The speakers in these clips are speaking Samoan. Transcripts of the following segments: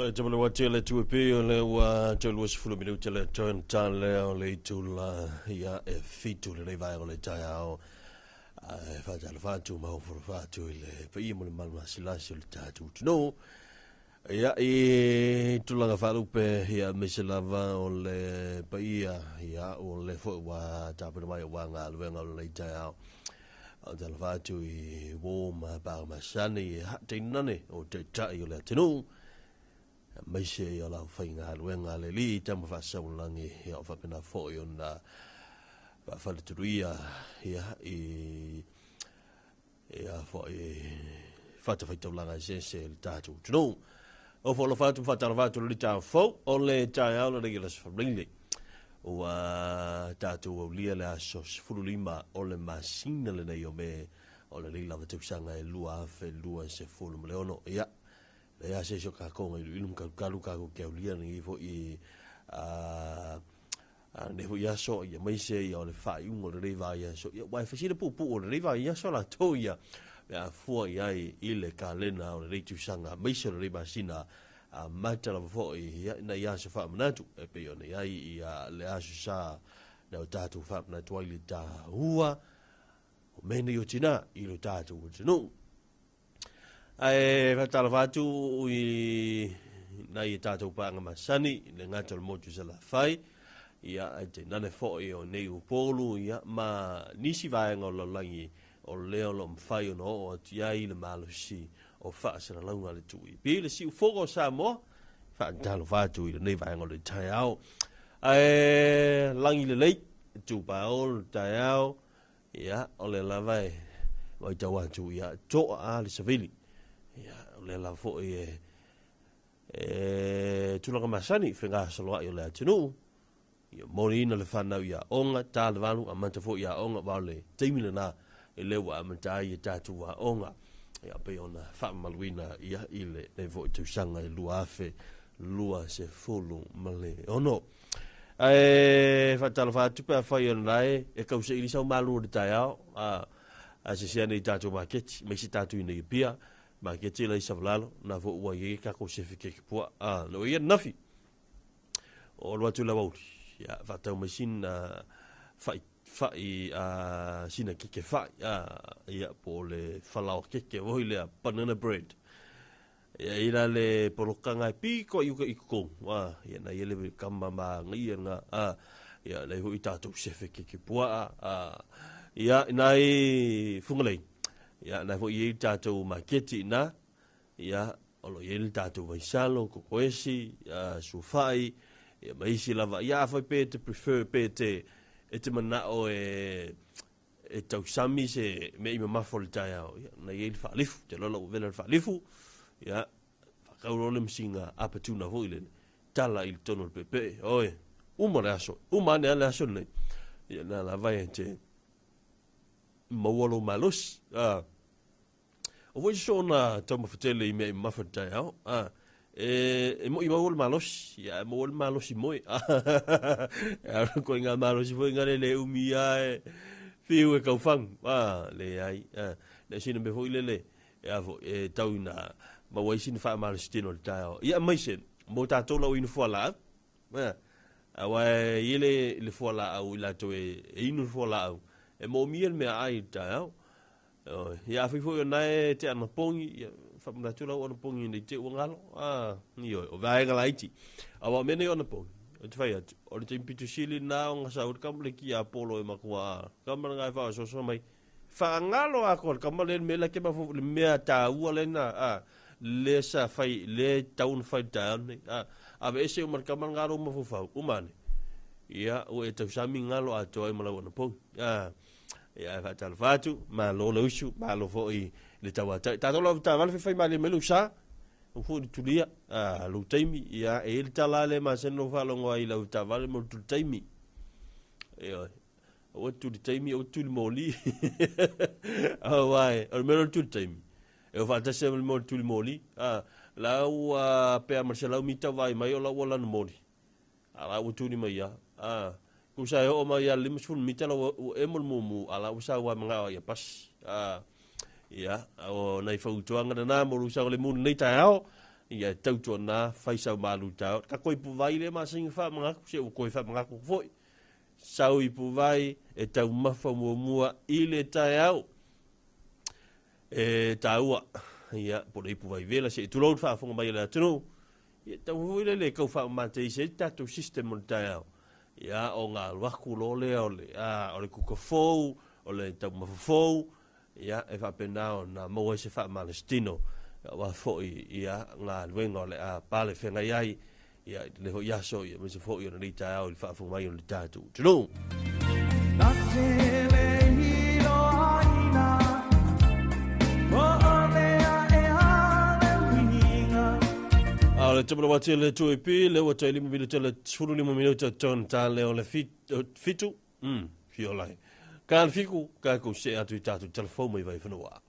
Le tama wa tele tu pe o le wa tolu sefulu minute le turn tan le o le tula ia e fitu le vai o le tai ao e whatala whatu ma oforo whatu i le paia mo le malu asilasi o le tātou tino ia i tulaga whalupe ia mese lava o le paia ia o le fo wa tāpuna mai o wa ngā luenga o le tai ao o tala whatu i wō ma pā masani e hatinane o te tai o le atinu maise ia lau whainga luenga le li tama whasaulangi ia o whapena fo i ona whaleturu ia i ia fo i whata whaitaulanga i sese le tātou tunu. O fo lo whatu whatara whatu le tā fo o le tai au le regila sefamlili. Ua tātou au lia le aso 15 o le masina le nei o me o le leila watausanga e 2026. Ia le ia se so ka konga ilu ilu kalu ka ko ke aulia ni fo i a ne fo ia so ia mai se ia o le fa i ungo le reiva ia so ia wai fasile pu pu o le reiva ia so la to ia mea fua ia i le kalena o le reitusanga mai se le reiva sina a mata la fo i na ia so fa manatu e pe o ne ia i le aso sa na o tātou fa manatu ai le tā hua o mene o tina i le tātou o tinu. Ae whatala whatu i nai e tātou pānga masani le ngata o le motu sa la whai ia ai te nane fo i o nei upolu ia ma nisi vaenga o laulangi o leo lo mwhai o no o atu iai le malosi o faasalalauga a le 2EP le siufogo o Samoa. Faatalofa atu i lenei vaega o le taeao. Ae lagi lelei, tupao le taeao, ia, o lea lava e matau atu, ia, toa a le savili. Ia, o lea lava foi e, e tulaga masani, fegasoloai o le atunuu, ia moliina le fanau i aoga, ta le valu, amata foi i aoga, aua o le taimi lena e lea ua amata ai a tatou aoga. Ia pei ona faamamaluina ia i lenei foi tausaga e 2026. Ae faatalofa atu pe afai o lena e kausaili sau malu o le taeao, a sese ane i tatou maketi, mai se tatou i nei Apia, maketi la i Savalalo, na foi ua i ai tatou sefe keke puaa, na ua i ai ananafi. O alu atu i le aoauli, ia, faatau mai sina fai, fai, sina keke fai, ia, po o le falaoa keke foi lea, banana bread. Ia, i la le poloka ngai piko i uka i totonu, ia, na ia le kama māgaia ngā, ia, nei foi tatou sefe keke puaa, ia, nai Fugalei, ia, nai foi i tatou maketi ina, Ia, o lo o i ai le tatou vaisalo, kokoesi, suafai, ia ma isi lava. Ia, afai pe e te prefer, pe e te, e te manao e, e tausami se mea i mamafa o le taeao, ia, na i ai le faalifu, te lola ua vela le faalifu, ia, faatau loa le masina apatuna foi lele, tala i totonu o le peepee, oi, uma le aso, uma ane lava le aso lenei, ia, na lava e te maua lou malosi, O foi se soona taumafa tele i mea i mamafa i le taeao, a, e moi maua le malosi, ia, e maua le malosi moe. E koe ngā malosi foi ngā le umi ia e whiu e kauwhangu, a, leai, a, le sina mea foi lele, e a foi, e tau ina maua ai sina faamalosi tino i le taeao. Ia aemaise, mo tātou lau inu fualaau, a, aua e i le, le fualaau i latou e inu le fualaau, e moomia le meaai i le taeao. Ia afai foi o na e te anapogi, ia faamanatu lau anapogi nei te ua galo. Ah, ioe, o vaega laiti. Aua o mea nei o anapogi, ou te fai atu, o le taimi pito sili na o gasa uri kama le ki a polo e makua a. Kama le ngai whaososo mai. Whaangalo a koa le kama le mea la ke mafo le mea tāua le na a le sa fai le taun fai tae nei a ave ese o kama ngalo mafofau umane. Ia o e tausami ngalo atoa e malau anapogi. A Ia, e faatalofa atu, malo le usu, malo foi le tauatai. Tatou lava taavale fai malie mai lou sa, aua foi le tulia, lou taimi, ia, e i ai le tala lea e masani ona ou faalogo ai i lau taavale mo le tuli taimi. Ioe, aua te tuli taimi, aua te tuli moli. Aua e, o le mea lea o le tuli taimi, e o faatasi ai ma le mea o le tuli moli. La ua pea ma le 100 mita o vaai mai o la ua lana moli. A la ua tuli mai ia. A, tusa e oo mai ia le 50 mita la ua, ua emo le mumu, a la ua sau a mangao ia pasi. A, ia, o nai fautuaga lena mo lou saogalemu i lenei taeao, ia e tautuana fai sau malu taeao. Ka koe ipuvai lea masani faamagatu, se ua koe faamagatu foi. Sau ipuvai e taumafa muamua i le taeao. E tāua, ia, po o le ipuvai vela, se i tulou le faafofoga mai a le atunuu. Ia, taumafai foi lele e tau faamamateisi ai le tatou system o le taeao. Ia, ona alu atu loa lea o le, o le kuka fou, o le taumafa fou, ia, e faapena ona maua ai se faamalositino, aua foi, ia, galuega o le a pale feagai ai, ia, i lenei foi aso, ia, aemaise foi o lenei taeao i le faafofoga mai o le tatou atunuu. A o le tamalua tele 2EP, lea ua tai lima minute le 15 minute tonu tale o le fitu, fiola ai. Ka le fiku, ka kou see atu i tatou telefou mai Vaifanua.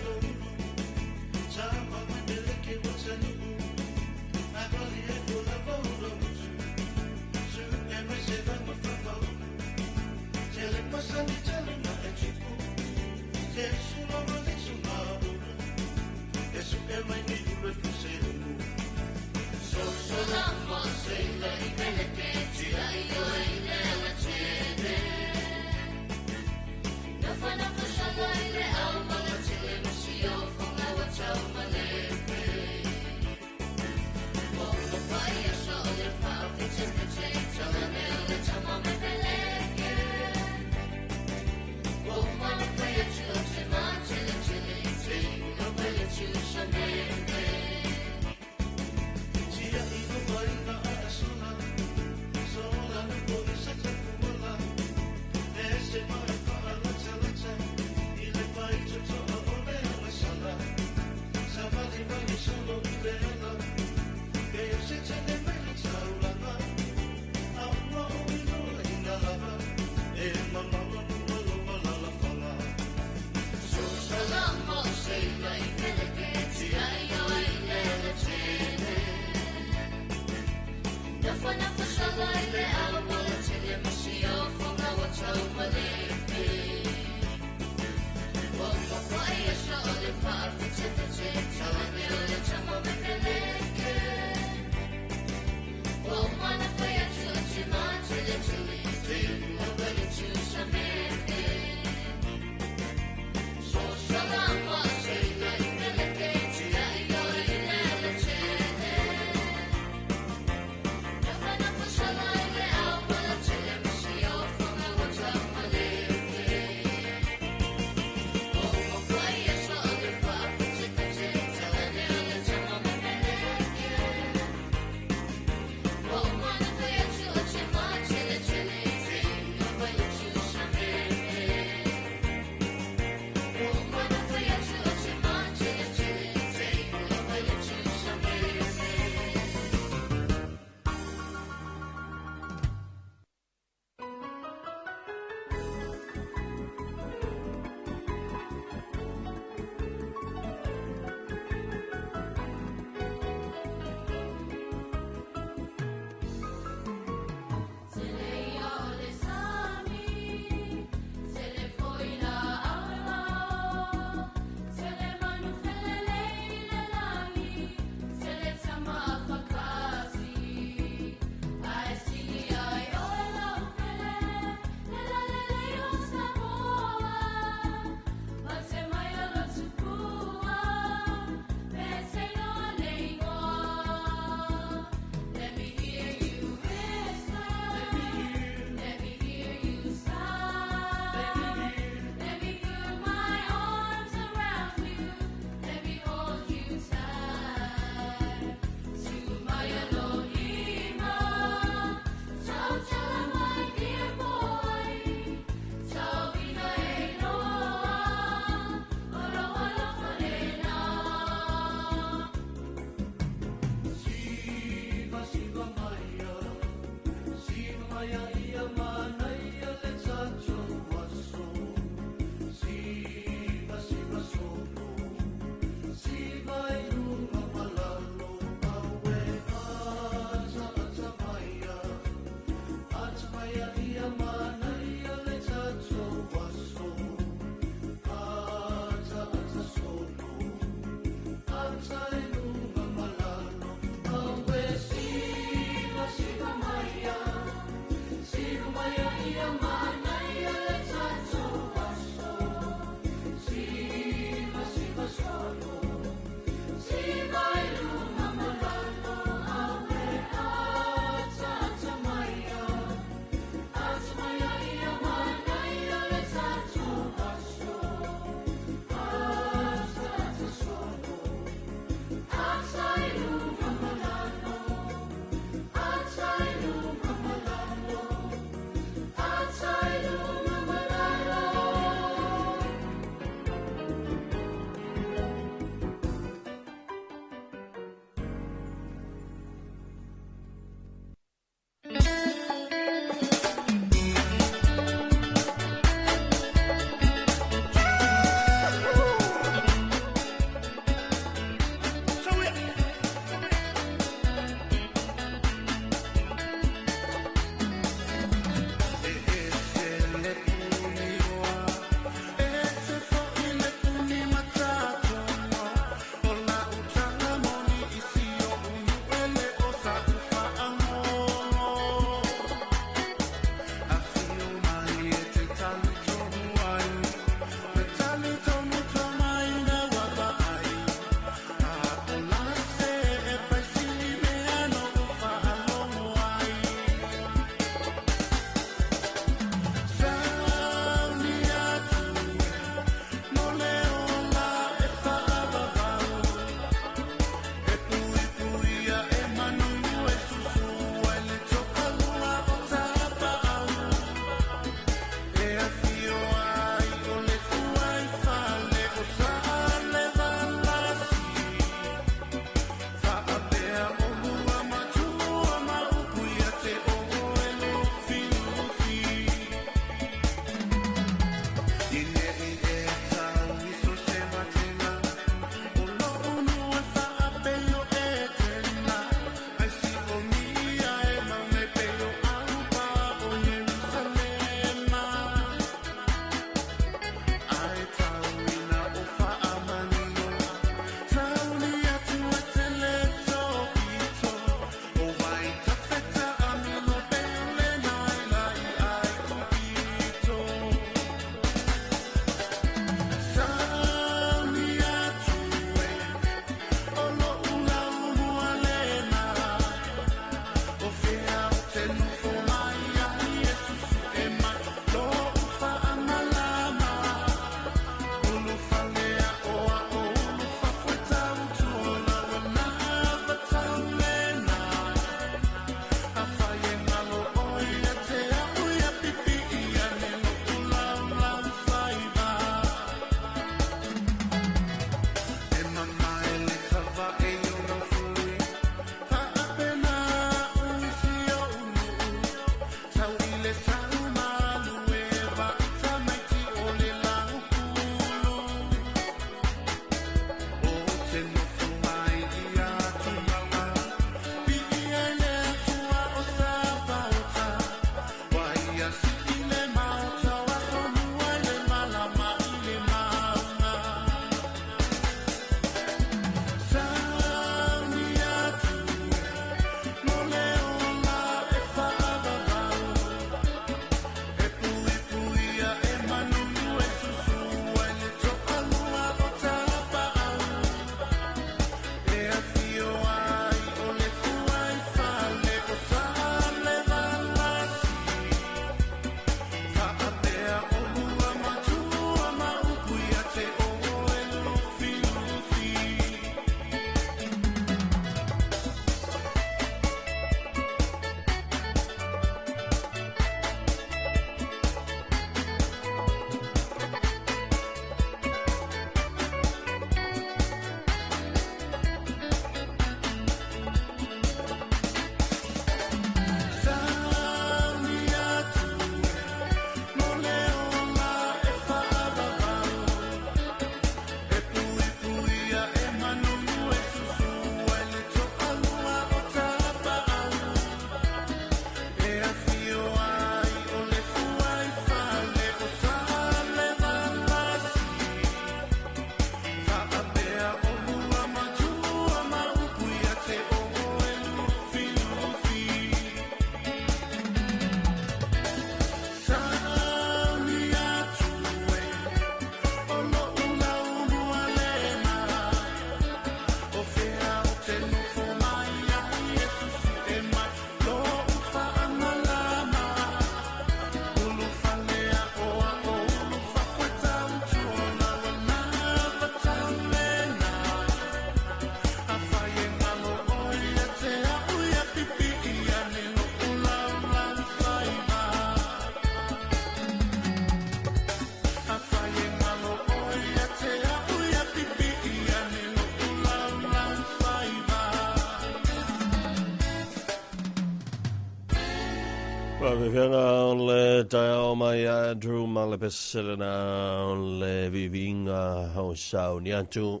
Faafefeaga o le taeao mai Andrew ma le pesele na o le viviga o sauni atu.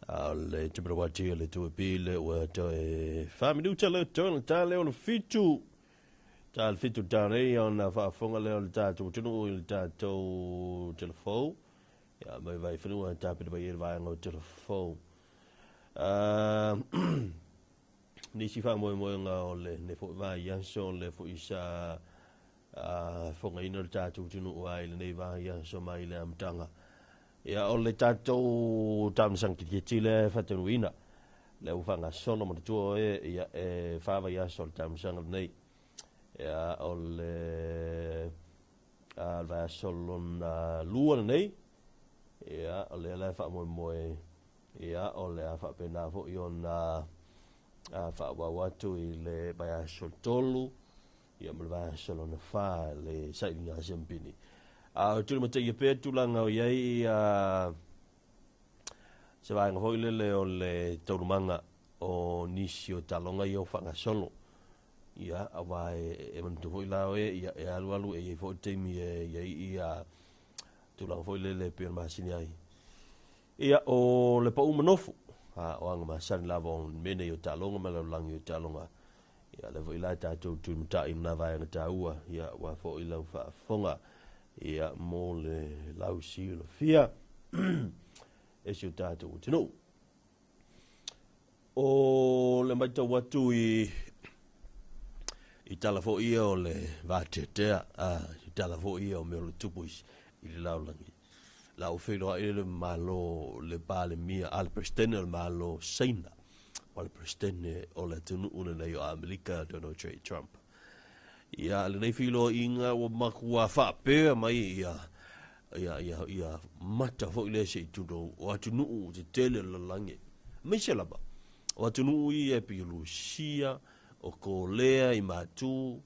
A o le tuperawati o le tuapile ua toe 4 minuta le toe le tale o le 7. Ta le 7 tare ona faafofoga lea o le tatou atunuu i le tatou telefou. Ia mai vai whenua tāpere mai e le vaega o telefou. Nisi faamoemoega o lenei foi vaiaso, o le foi sa fogaina le tatou atunuu ai lenei vaiaso mai le amataga. Ia, o le tatou taamilosaga kiriketi lea e faataunuuina, lea ua faagasolo manatua oe, ia e 4 vaiaso o le taamilosaga lenei. Ia, o le vaiaso lona lua lenei, ia o lea la e faamoemoe, ia o le a faapena foi ona faaauau atu i le vaiaso 3, ia ma le vaiaso lona 4 le sailiga siamupini. A o tulimataia pea tulaga o i ai ia se vaega foi lele o le taualumaga o nisi o taaloga ia o faagasolo. Ia, aua e manatua foi la oe, ia e alualu e i ai foi taimi e i ai ia tulaga foi lele e pei ona masini ai. Ia, o le pau ma nofo, o aga masani lava o mea nei o taaloga ma le lalolagi o taaloga. Ia, lea foi la tatou tulimatai lena vaega taua, ia, aua foi lau faafofoga, ia, mo le lausilafia e si o tatou atunuu. O le matau atu i tala foi ia o le vateatea, i tala foi ia o mea o le tupu i le lalolagi. La ua feiloai le Malo, le Palemia, a le Peresetene o le Malo Saina, o le Peresetene o le atunuu lenei o Amerika, Donald J. Trump. Ia, lenei feiloaiga ua matua faapea mai ia mata foi lea se i tulou o atunuu tetele o le lalolagi. Aemaise lava o atunuu ia e pei o Lusia, o Kolea i Matu,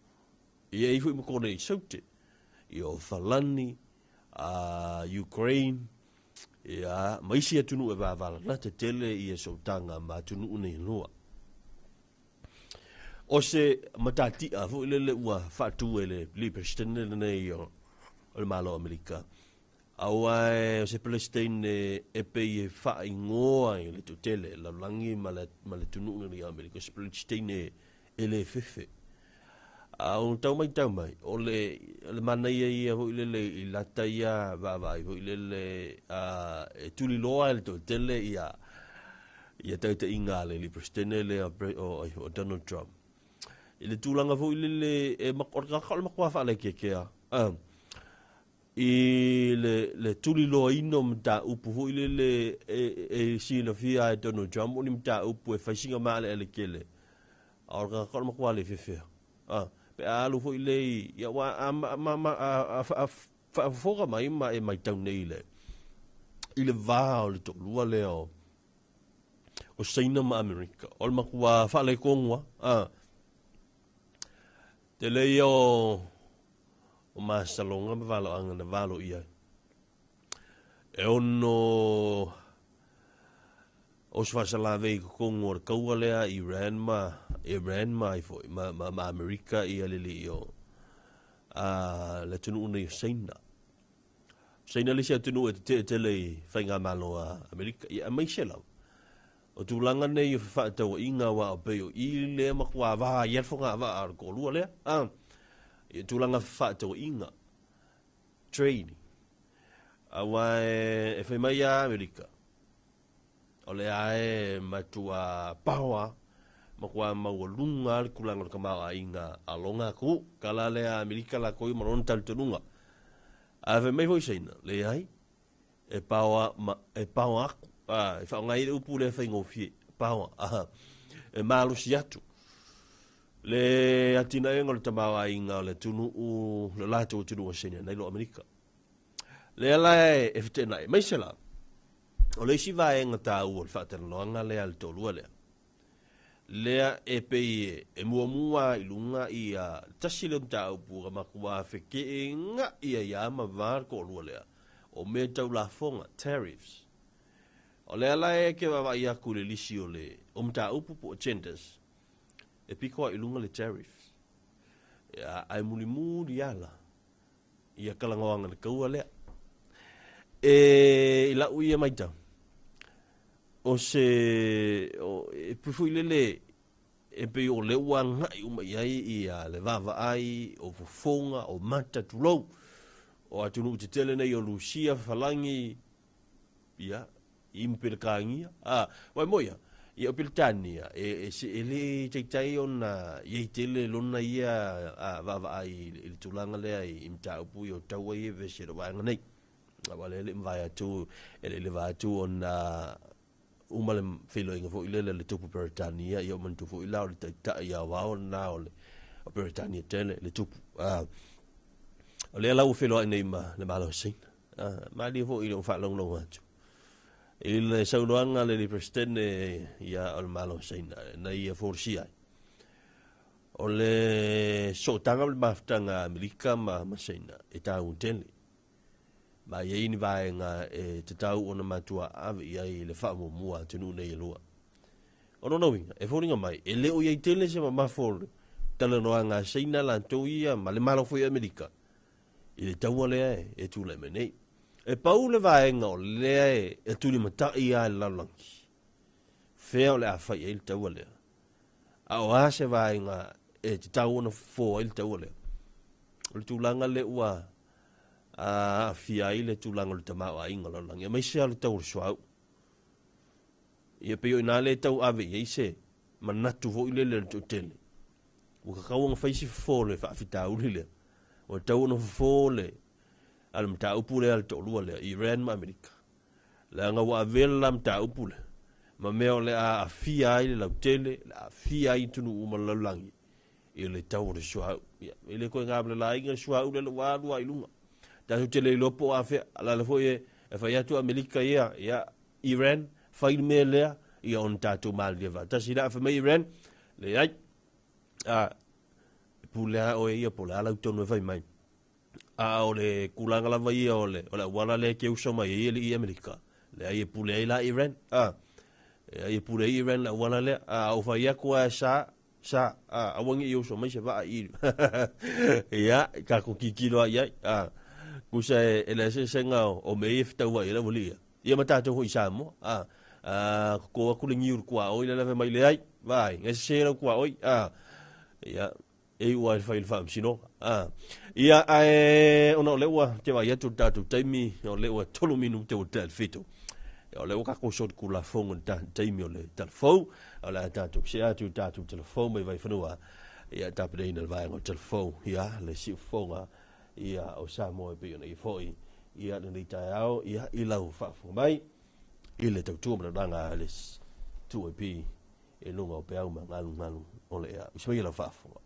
ia i foi ma Kolea i Saute, ia o Falani, Ukraine, ia, ma isi atunuu e vavalalata tele ia sootaga ma atunuu nei lua. O se matatia foi lele ua faatu e le Peresetene lenei o le Malo o Amerika. Aua o se Peresetene e pei e faaigoa i le toatele lalolagi ma le atunuu lenei o Amerika, o se Peresetene e le fefe. A o tau mai tau mai, o le manaia ia foi lele i lata ia vaavaai foi lele e tuliloa e le toatele ia taitaiga a le Peresetene lea o Donald Trump. I le tulaga foi lele e o le matua faalaikeekea i le tuliloaina o mataupu foi lele e silafia e Donald Trump o ni mataupu e fai maaleale tele. A o le tagata o le matua le fefea. Pe a alu foi le ia ua a faafofoga mai ma e matau nei i le va o le toalua lea o Saina ma Amerika. O le matua faaletonu a. Tele ia o masaloga ma valoaga na valo i ai. E ono o se faasalave i totonu o le kaua lea Iran ma ai foi ma Amerika ia le alii o le atunuu nei o Saina. Saina le isi atunuu e tetee tele i faigamalo a Amerika. Ia aemaise lava o tulaga nei o fefaatauaiga aua o pei o i lea matua va ai le fogavaa o le toalua lea. Ia tulaga fefaatauaiga, trade. Aua e fai mai a Amerika, o lea e matua paoa, matua maualuga le tulaga o le tamaoaiga a lona atunuu. Tala lea Amerika latou ia ma lona talitonuga. Ae fai mai foi Saina, leai, e paoa, e paoa atu. E faaaoga ai le upu lea faigofie, paoa. E malosi atu le atinaega o le tamaoaiga o le atunuu, le latou atunuu o Saina nai lo Amerika. Lea la e feteenai, aemaise la, o le isi vaega taua o le faatalanoaga lea a le toalua lea, lea e pei e muamua i luga ia tasi lea o mataupu ua matua fekeegai ai lava ma va le toalua lea, o mea tau lafoga, tariffs. O lea la e ke vaavaai atu i le lisi o le o mataupu po agendas, e pito i luga le tariffs. Ia, ae mulimuli ala ia kalagoaga le kaua lea. E i lau ia maitau, o se o, e pei foi lele e pei o lea ua agai uma i ai ia le vaavaai o fofoga o mata tulou o atunuu tetele nei o Lusia, Falagi, ia, i ma Pelekānia. A, wai mo ia, ia o Peretania, e, e, se, e le taitai ona iai tele lona ia a, vaavaai i le tulaga lea i, i mataupu ia o taua ia e vevesi ai le vaega nei. Aua lea e le i mavae atu, e le i leva atu ona uma le feiloaiga foi lele a le tupu Peretania, ia ua manatua foi la o le taitai aoao lena o le o Peretania tele, le tupu. A, o lea la ua feiloai nei ma le Malo o Saina. A, malie foi i lou faalogologo atu i le saunoaga a le Peresetene ia o le Malo o Saina na ia folasia ai. O le sootaga ma le mafutaga a Amerika ma, ma Saina e taua tele. Ma e i ai ni vaega e tatau ona matua ave i ai le faamuamua a atunuu nei e lua. O lona uiga, e foliga mai, e le o i ai tele se mamafo o le talanoaga a Saina latou ia ma le Malo foi o Amerika i le taua lea e tulai mai nei. E pau le vaega o lea e tulimatai lava i le lalolagi, fea o le a fai ai le taua lea, a o a se vaega e tatau ona fofo ai le taua lea. O le tulaga lea ua aafia ai le tulaga o le tamaoaiga o le lalolagi, aemaise lava o le tau o le suauu. Ia pei o i ina lea e tau ave i ai se manatu foi lele o le toatele. Ua tatau ona fai se fofo o le faafitauli lea. Ua tatau ona fofo le a le mataupu lea a le toalua lea, Iran ma Amerika. Leaga ua avea le la mataupu lea ma mea o le a aafia ai le lautele, le a aafia ai atunuu uma o le lalolagi i le tau o le suauu. Ia, e le toe gamalelāina le suauu lea ua alu lava i luga. Tatou te le iloa po o afea. A o le ala foi e fai atu Amerika ia, ia, Iran, fai le mea lea, ia ona tatou malilie faatasi la. Fai mai Iran, leai, a, e pule lava oe ia po o le a lau tonu e fai mai. A o le tulaga lava ia o le, o le auala lea e te uso mai ai alii Amerika, leai e pule ai la Iran. A, leai e pule ai Iran le auala lea. A ou fai atu lava e sa, sa, a, aua ne i uso mai se vaa i. Ia, tatou tilotilo lava i ai. A, tusa e, e le eseesega o, o mea ia e fetauai ai le aualii ia. Ia ma tatou foi i Samoa. A, a, toto atu le niu i le tuaoi lea fai mai leai, vaai, na sese lau tuaoi. A, ia, e iu lava i le fai o le faamasinoga. A, ia, ae ona o lea ua te vaai atu i le tatou taimi, o lea ua 3 minute ua tea i le 7. Ia, o lea ua tatou solitulafono i le taimi o le talafou, o le a tatou see atu i le tatou talafou mai Vaifanua, ia tapenaina le vaega o le talafou, ia, le siufofoga, ia, o Samoa e pei ona ia foi, ia, lenei taeao, ia, i lau faafofoga mai, i le tautua ma le agaga a le 2AP i luga o peau ma galugalu o le ea. Usi mai lau faafofoga.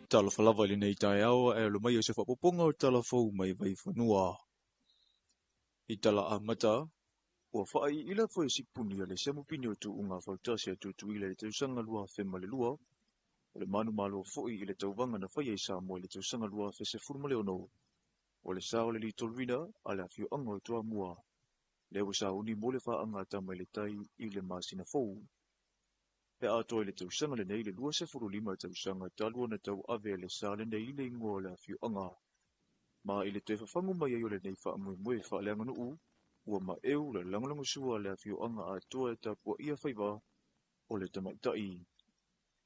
Talofa lava i lenei taeao ae alo mai o se faaopoopoga o tala fou mai Vaifanua. I tala amata, ua faaiiila foi e sipuni a le Siamupini o Tuuga Fautasi a Tutuila i le tausaga 2002, o le manumalo foi i le tauvaga na faia i Samoa i le tausaga 2016. O le sa o le Litolina a le afioaga o Toamua, lea ua sauni mo le faaga tama i le tai i le masina fou. Pe atoa i le tausaga lenei le 25 tausaga talu ona tauave e le sa lenei le igoa o le afioaga. Ma i le toe fafagu mai ai o lenei faamoemoe faaleaganuu, ua maeu le lagolagosua a le afioaga atoa e tapuaia faiva o le tamaitai.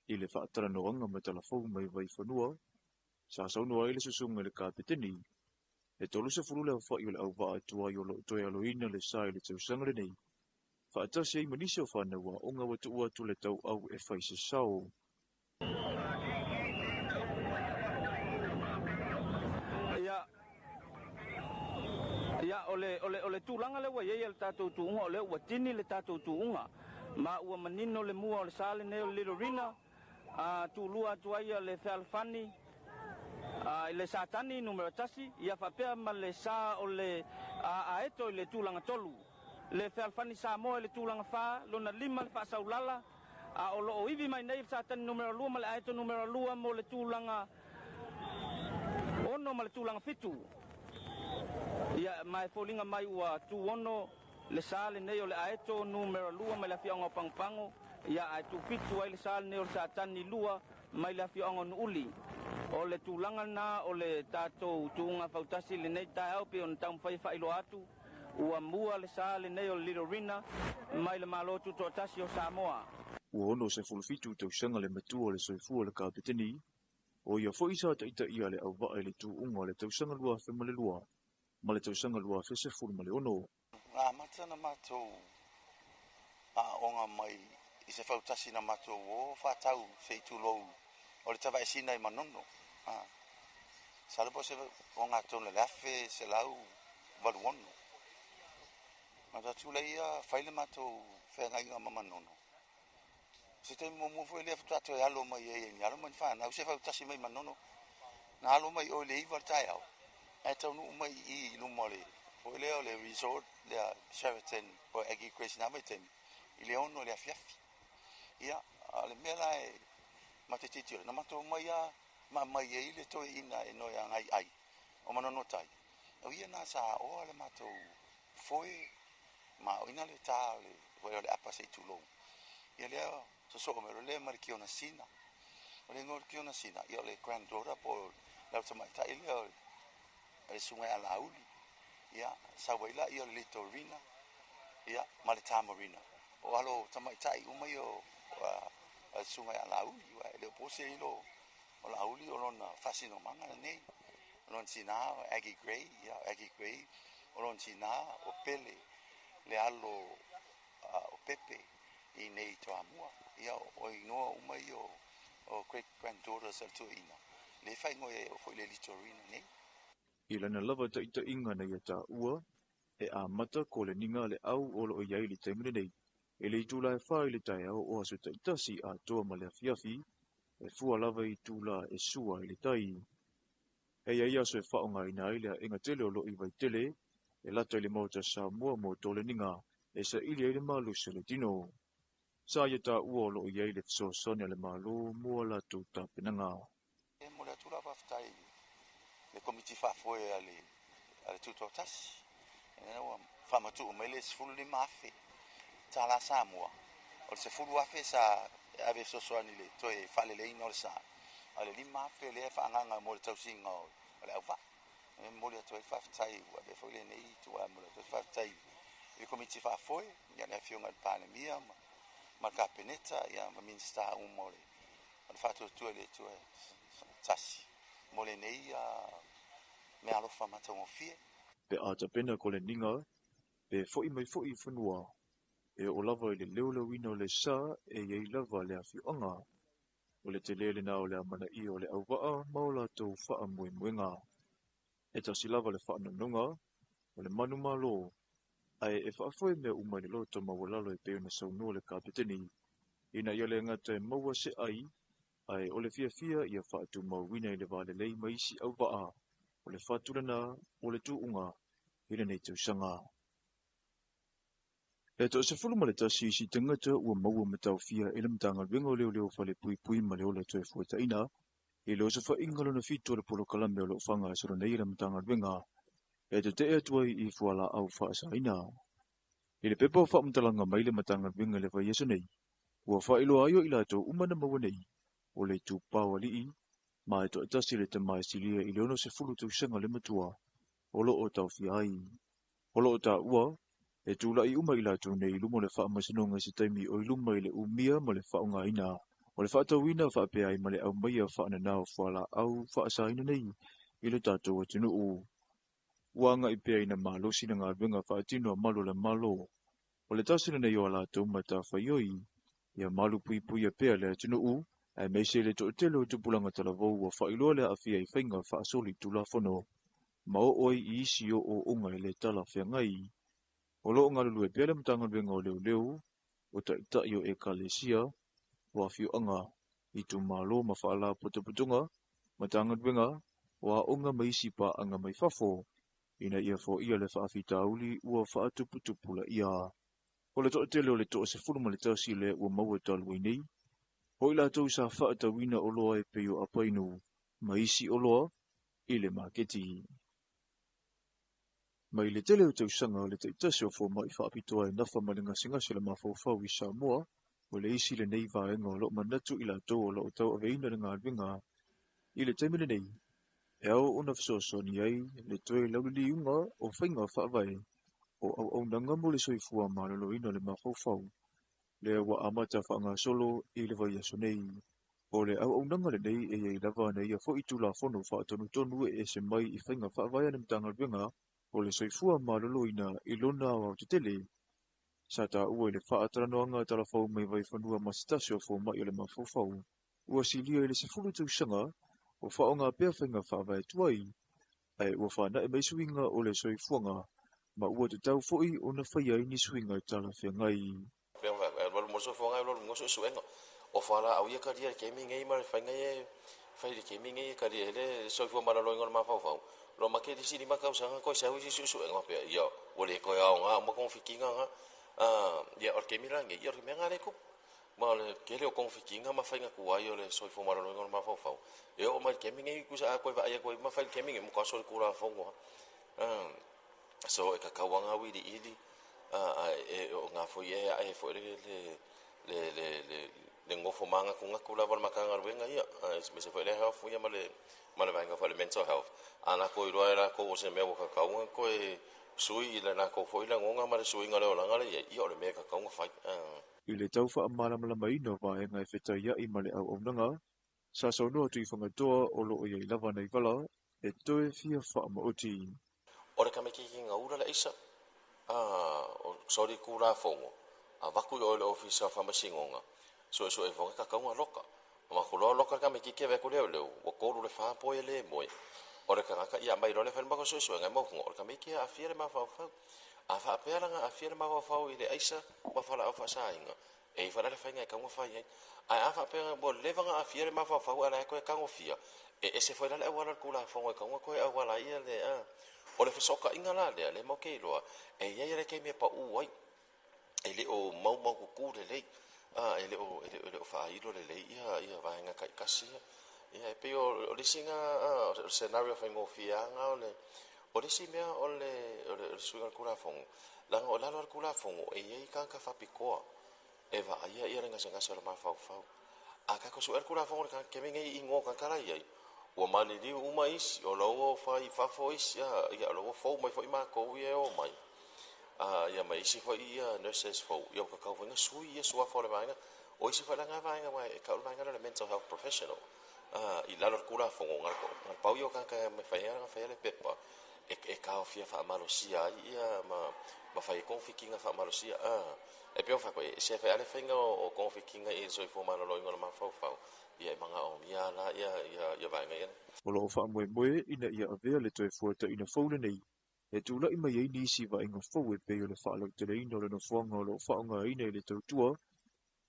I le faatalanoaga ma Talafou mai Vaifanua, sa saunoa ai le susuga i le Kapeteni, e 30 le aofai o le auvaa tuai o lo o toe aloina le sa i le tausaga lenei. Faatasi ai ma nisi o fanau aoga ua tuua atu le tauau e fai se sao. Ia, o le tulaga lea ua iai le tatou tuuga, o lea ua tini le tatou tuuga ma ua manino le mua o le sa lenei o le Lilorina, a tulua atu ai le Fealofani i le Satani numera 1, ia faapea ma le sa o le Aeto i le tulaga 3, le Fealofani Samoa i le tulaga 4, lona 5 le Faasaulala, a o loo ivi mai nei le Satani numera 2 ma le Aeto numera 2 mo le tulaga 6 ma le tulaga 7. Ia, ma e foliga mai ua tu 6 le sa lenei o le Aeto numera 2 mai le afioaga o Pagopago, ia ae tu 7 ai le sa lenei o le Satani 2 mai le afioaga o Nuuli. O le tulaga lena o le tatou tuuga fautasi lenei taeao, pe ona taumafai e faailoa atu ua mua le sa lenei o le Lilorina mai le Malo Tutoatasi o Samoa. Ua 67 tausaga le matua o le soifua o le kapeteni, o ia foi sa taitaia le auvaa i le tuuga o le tausaga 2002 ma le tausaga 2016. Na amata na matou aoga mai i se fautasi na matou o faatau se itulou o le tavaesina i Manono. Masalo po o se ogatotonu i le 1986. Matou atu laia fai le matou feagaiga ma Manono. O se taimi muamua foi lea faatoa toe alo mai ai ni alo ma ni fanau se fautasi mai Manono. Na alo mai o i le 9 le taeao, ae taunuu mai i luma o le foi lea o le resort lea Sheraton po o Aggie Grace na vaitaimi i le 6 o le afiafi. Ia, a o le mea la e matou te tilotilo, na matou omai lava ma aumai ai le toeaina e noe agai ai o Manono Tai. O ia na sa aoa le matou foe ma aoina le tā o le foi o le apa se i tulou. Ia lea sosoo mai loa lea ma le Kiona Sina. O le igoa o le Kiona Sina, ia o le granddaughter po o le au tamaitai lea o le susuga ia Laauli. Ia, sau ai laia o le Litorina, ia, ma le Tamarina. O alo tamaitai uma ia o le susuga ia Laauli, aua e le o po se lilo o Laauli o lona faasinomaga lenei. O lona tina o Aggie Gray, ia, Aggie Gray, o lona tina o Pele, le alo o Pepe i nei Toamua. Ia, o igoa uma ia o great granddaughters a le toeaina, le faaigoa ai foi le Litorina nei. I lana lava taitaiga na ia taua, e amata koleniga le au o loo i ai le taimi lenei, i le itula e 4 i le taeao o aso taitasi atoa ma le afiafi, e fua lava i itula e sua i le tai. E iai aso e faaaogaina ai le aega tele o loo i Vaitele, e lata i le Maota Samoa mo toleniga e saili ai le malosi o le tino. Sa ia taua o loo i ai le fesoasoani a le Malo mo a latou tapenaga. E momoli atu lau faafetai i le komiti faafoe a le Tutoatasi. Ina ua faamatuu mai le $15,000 Samoa. O le 10,000 sa ave fesoasoani i le toe faaleleiina o le sa, a o le 5,000 lea e faaagaaga mo le tausiga o le auvaa. E momoli atu ai le faafetai, ua avea foi lenei itula e momoli atu ai le faafetai i le komiti faafoe, ia le afioga i le Palemia ma le Kapeneta, ia ma Minisita uma o le faatuatua i le Atua tasi mo lenei meaalofa matagofie. Pe a tapena koleniga, pe foi mai foi i fanua, e oo lava i le leoleoina o le sa e iai lava le afioaga. O le tele lena o le amanaia o le auvaa ma o latou faamoemoega. E tasi lava le faanonoga, o le manumalo, ae e faafoe mea uma i le loto maualalo e pei ona saunoa le kapeteni, ina ia le gata e maua se ai, ae o le fiafia ia faatumauina i le valelei ma isi auvaa, o le faatulana o le tuuga i lenei tausaga. E 11 isi tagata ua maua ma taofia e le Matagaluega o Leoleo Falepuipui ma le Ola Toefuataiga i le osofaiga lona 7 o le polokalame o loo faagasolo nei e le Matagaluega e tetee atu ai i fualaau faasaina. I le pepa o faamatalaga mai le Matagaluega i le vaiaso nei, ua faailoa ai o i latou uma na maua nei, o le itupa o alii, ma e 1 le tama e silia i le 60 tausaga le matua, o loo taofia ai. O loo taua, e tulai uma i latou nei i luma o le faamasinoga i se taimi o i luma i le umia ma le faaaogaina o le faatauina faapea ai ma le aumaia faananao fualaau faasaina nei i le tatou atunuu. Ua agai pea ina malosi le galuega faatino a malu o le Malo. O le tasi lenei o a latou matafaioi, ia malupuipuia pea le atunuu, aemaise le toatele o tupulaga talavou ua faailoa le aafia i faiga faasolitulafono ma oo ai i isi ooooga e le talafeagai. O lo o galulue pea le Matagaluega o Leoleo, o taitai o ekalesia, o afioaga, itumalo ma faalapotopotoga, Matagaluega o aoga ma isi paaga mai fafo, ina ia foia le faafitauli ua faatuputupulaia. O le toatele o le 11 lea ua maua talu ai nei, o i latou sa faatauina oloa e pei o apainu ma isi oloa i le maketi. Mai le tele o tausaga o le taitasi o fomai faapitoa e nafa ma le gasegase o le mafaufau i Samoa, o le isi lenei vaega o lo o manatu i latou o lo o tauaveina le galuega i le taimi lenei, e ao ona fesoasoani ai le toe lauliliuga o faiga faavae o auaunaga mo le soifua maloloina o le mafaufau, lea ua amata faagasolo i le vaiaso nei. O le auaunaga lenei e i ai lava na ia foi Tulafono faatonutonu e ese mai i faiga faavae a le Matagaluega o le Soifua Maloloina i lona aoaotetele. Sa taua i le faatalanoaga talafou mai Vaifanua ma se tasi o fomai o le mafaufau, ua silia i le 10 tausaga o faaaoga pea faiga faavae tuai, ae ua whanai mai suiga o le soifuaga, ma ua tatau foi ona faia ai ni suiga e talafeagai. O whala au ia karia ke mi ngai ma le whainga e whai le ke mi ngai karia hele soifua maloloina o le mafaufau. Lo ma ke risi lima kausaga koe sau isi suesuega pea ia ua lē toe aogā uma kogofikiga ga ia o le kemi lagei ia o le mea ga lē tupu ma o le tele o kogofikiga ma faiga tuai o le soifua maloloina o le mafaufau e oo mai le kemi nei kusa a koe vaai atu ai ma fai le kemi nei mo ka solitulafono so e tatau aga auiliili e o gā foi e ae foi le gofo magatugatu lava o le Matagaluega ia aemaise foi le health ia ma le vaega foi le mental health a latou iloa e latou o se mea ua tatau ona toe sui i le latou foi lagona ma le suiga o le olaga le iai ia o le mea e tatau ona fai. I le tau faamalamalamaina o vaega e fetaiai ma le auaunaga, sa saunoa Tuifagatoa o lo o iai lava nai vala e toe fia faamaoti. O le tamaitiiti ula le aisa o solitulafono avatu i o i le ofisa o faamasinoga suesue foga tatau ona loka ma kuloa loka le tamaitiiti ave atu leoleo ua 3 le 4 poe le moe o le tagata ia mai loa le fai le matou suesuega e maufuga o le tamaiti e aafia le mafaufau a faapea laga aafia le mafaufau i le aisa ma falaau faasaina e i fala le faiga e tatau ona fai ai ae a faapea ua leva ona aafia le mafaufau ae la e toe tagofia e ese foi la le auala o le Tulafono e tatau ona toe auala ai ia le o le fesootaiga la lea le matou te iloa e iai le taimi e pau ai e le o maumaututu lelei e le o faailo lelei ia vaega taitasi ia e pei o le isi o le scenario faigofie aga o le isi mea o le suiga o le Tulafono laga o lalo o le Tulafono e iai tagata faapitoa e vaaia ia le gasegase o le mafaufau a tatou suea le Tulafono le kemi nei igoa tagata la iai ua maliliu uma isi o la ua fai fafo isi ia o la ua fou mai foi matou ia e o mai ia ma isi foi ia nurses fou ia ua tatau foi ona sui ia suafa o le vaega o isi foi laga vaega ua e tau le vaega lea o le mental health professional i lalo o le Tulafono na pau ia o tagata e mafai ona faia le pepa e taofia faamalosia ai ia ma fai ai kogofikiga faamalosia e pei ona fai atu e se fai le faiga o kogofikiga i le soifua maloloina o le mafaufau ia e magaomia la ia vaega ia. O lo o faamoemoe ina ia avea le toe fuataina fou lenei e tulai mai ai nisi vaaiga fou e pei o le faalauteleina o le nofoaga o lo o faaaogaina i le tautua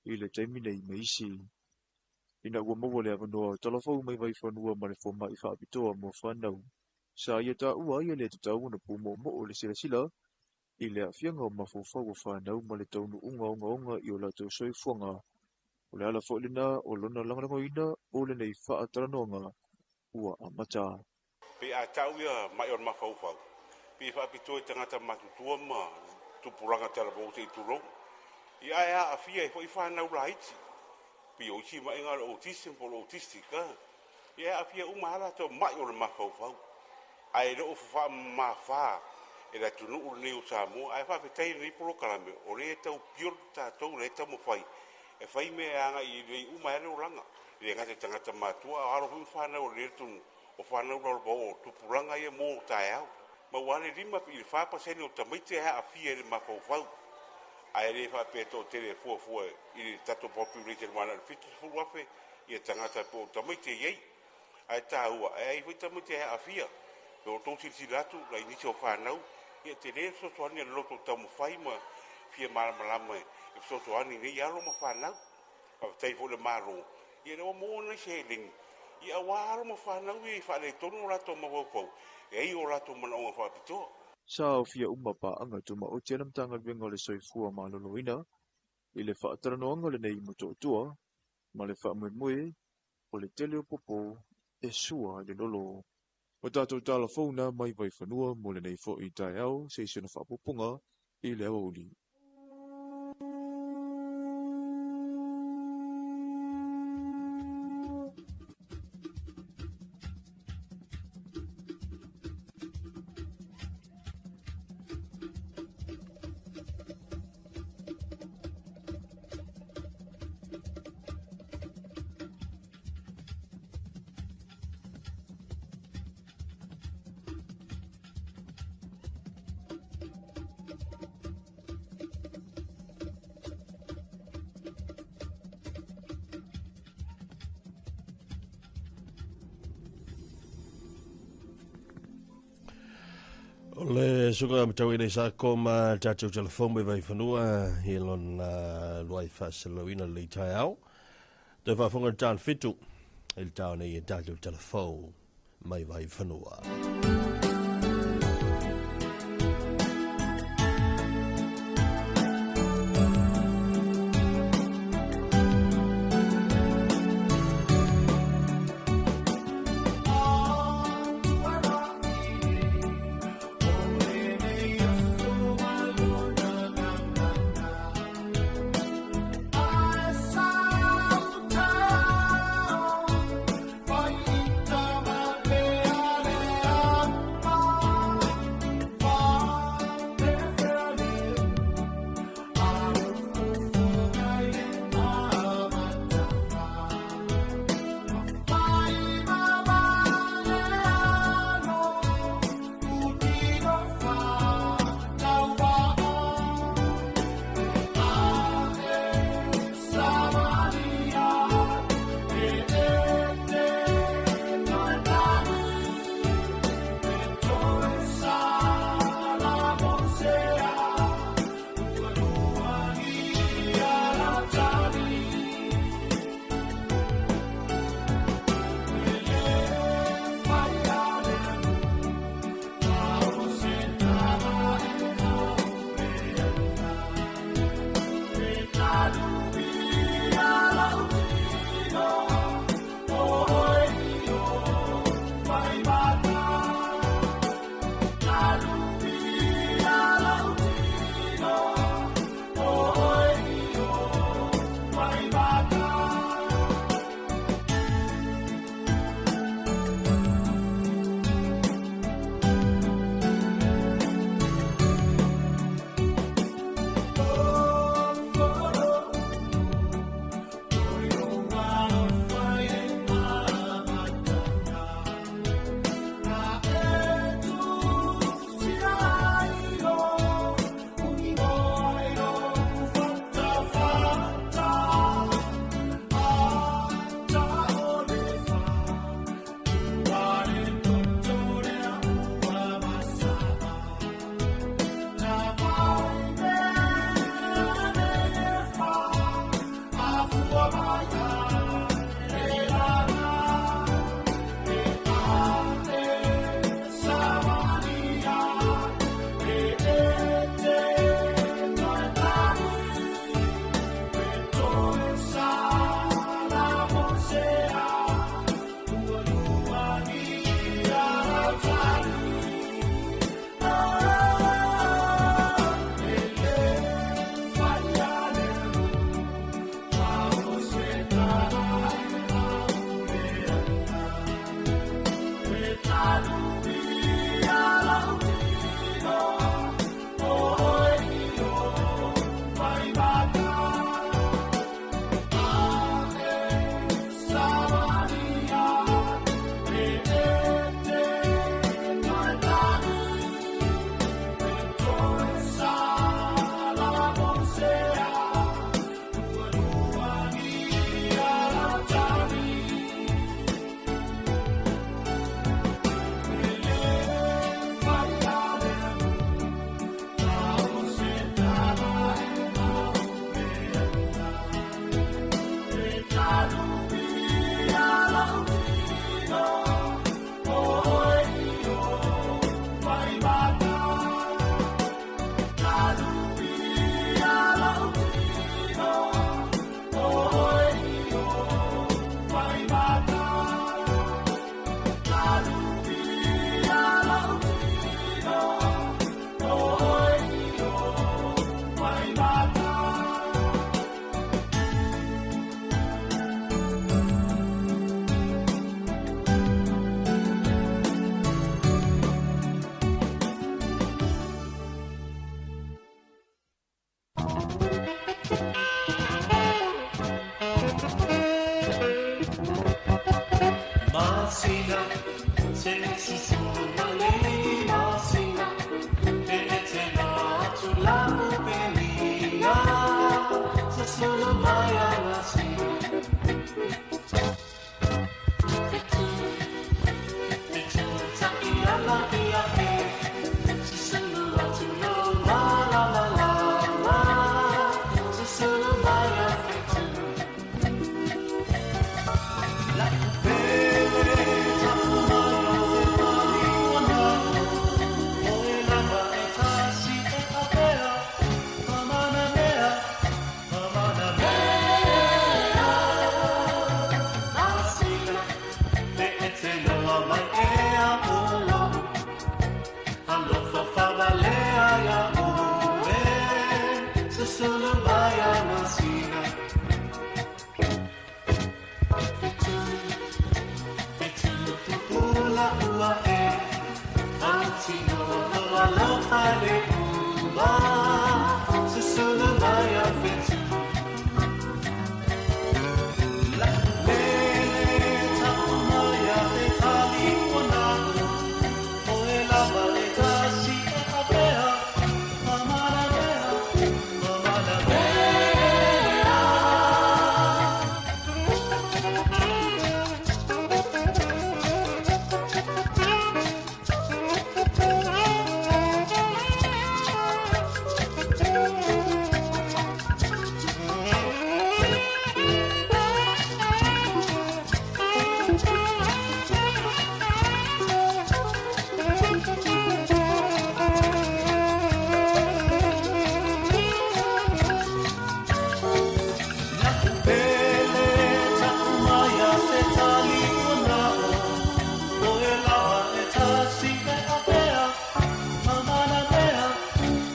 i le taimi nei ma isi. Ina ua maua le avanoa o talafou mai Vaifanua ma le fomai faapitoa mo fanau, sa ia taua ai e le tatau ona pumoomoo le silasila i le aafiaga o mafaufau o fanau ma le taunuuga ogaoga i o latou soifuaga. O le ala foi lena o lona lagolagoina o lenei faatalanoaga ua amata. Pe a tau ia mai o le mafaufau, pe faapitoa i tagata matutua ma tupulaga talavou se i tulou. Ia ae aafia ai foi fanau laiti, pe o isi ma'iga o le autism po o le autistic ia aafia uma lava latou ma'i o le mafaufau. Ae le o faamamafa e le atunuu lenei o Samoa, ae faafetai lenei polokalame o lea e tau pure tatou lea e taumafai e fai mea e agai lelei uma ai le olaga. E le gata i tagata matua, a o alo foi ma fanau o lenei atunuu, o fanau lalovaoa o tupulaga ia mo taeao. Ma ua le 5 i le 4% o tamaiti e aafia i le mafaufau. Ae le faapea e toatele e fuafua i le tatou population aua na o le 70,000 ia tagata po o tamaiti e i ai. Ae taua, e ai foi tamaiti e aafia. Pe o outou silasila atu nai nisi o fanau, ia e tele le fesoasoani a le loto taumafai ma fia malamalama e fesoasoani i nei alo ma fanau. Faafetai foi i le Malo, ia lea ua maua nai seleni, ia aua alo ma fanau ia i faaletonu o latou mafaufau, e ai o latou manaoga faapitoa. Sa aofia uma paaga tumaoti a le Matagaluega o le Soifua Maloloina i le faatalanoaga lenei Motootua ma le faamoemoe o le tele o popo e sua i le lolo. O tatou tala fou na mai Vaifanua mo lenei foi taeao se i sina faapupuga i le aoauli. O le suka matauina i sa koma tatou telefoni mai Vaifanua i lona luai faasalauina le taeao. Toe faafofoga i le tala 7 i le tao nei e tatou telefoni mai Vaifanua. Talofa le ula, susulu mai a fetu. La pele ta'u mai a te tali ua o e lava e tasi e avea, mamana mea, mamana mea. Pele ta'u mai a te tali ua na'o, o e lava e tasi e avea, mamana mea,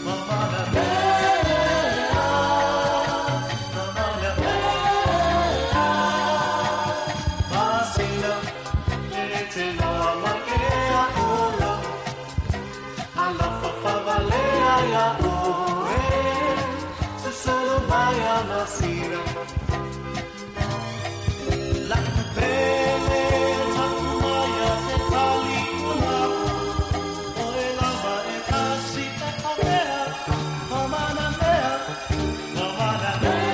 mamana mea, mamana mea. Masina, e te loa mai ea ola, alofa whavalea ia oe, susulu mai a masina. La pele ta'u mai a te tali ua na'o, o e lava e tasi e avea, mamana mea, mamana mea.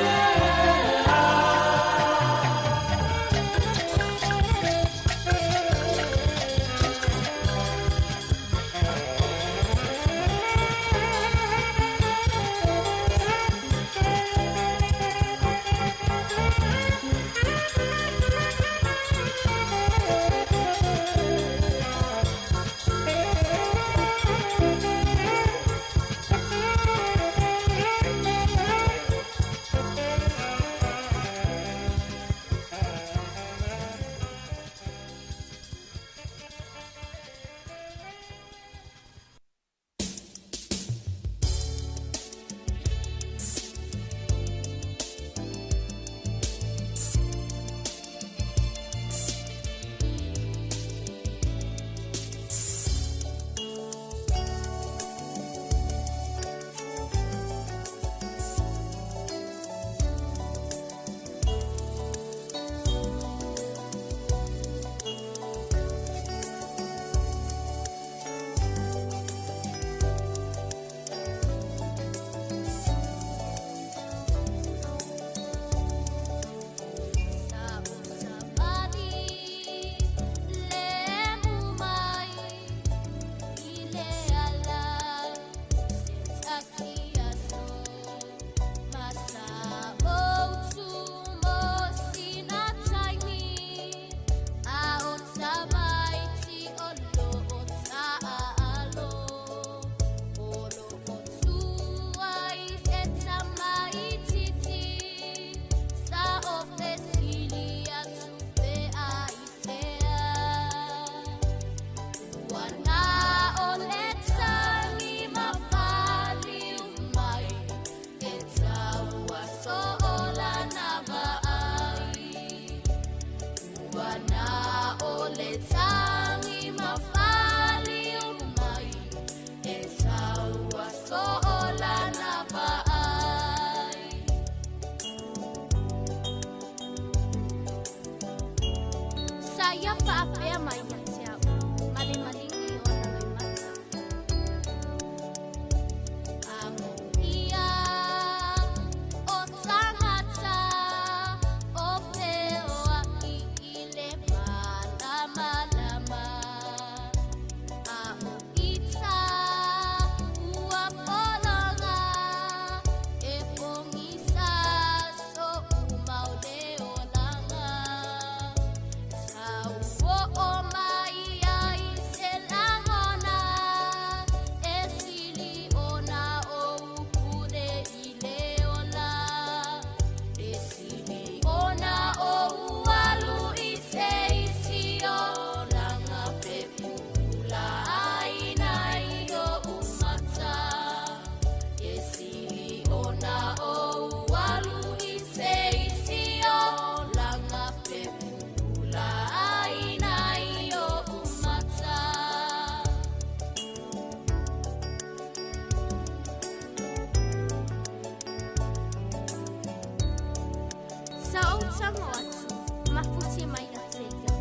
tago atu, mafuti mai ia te ia.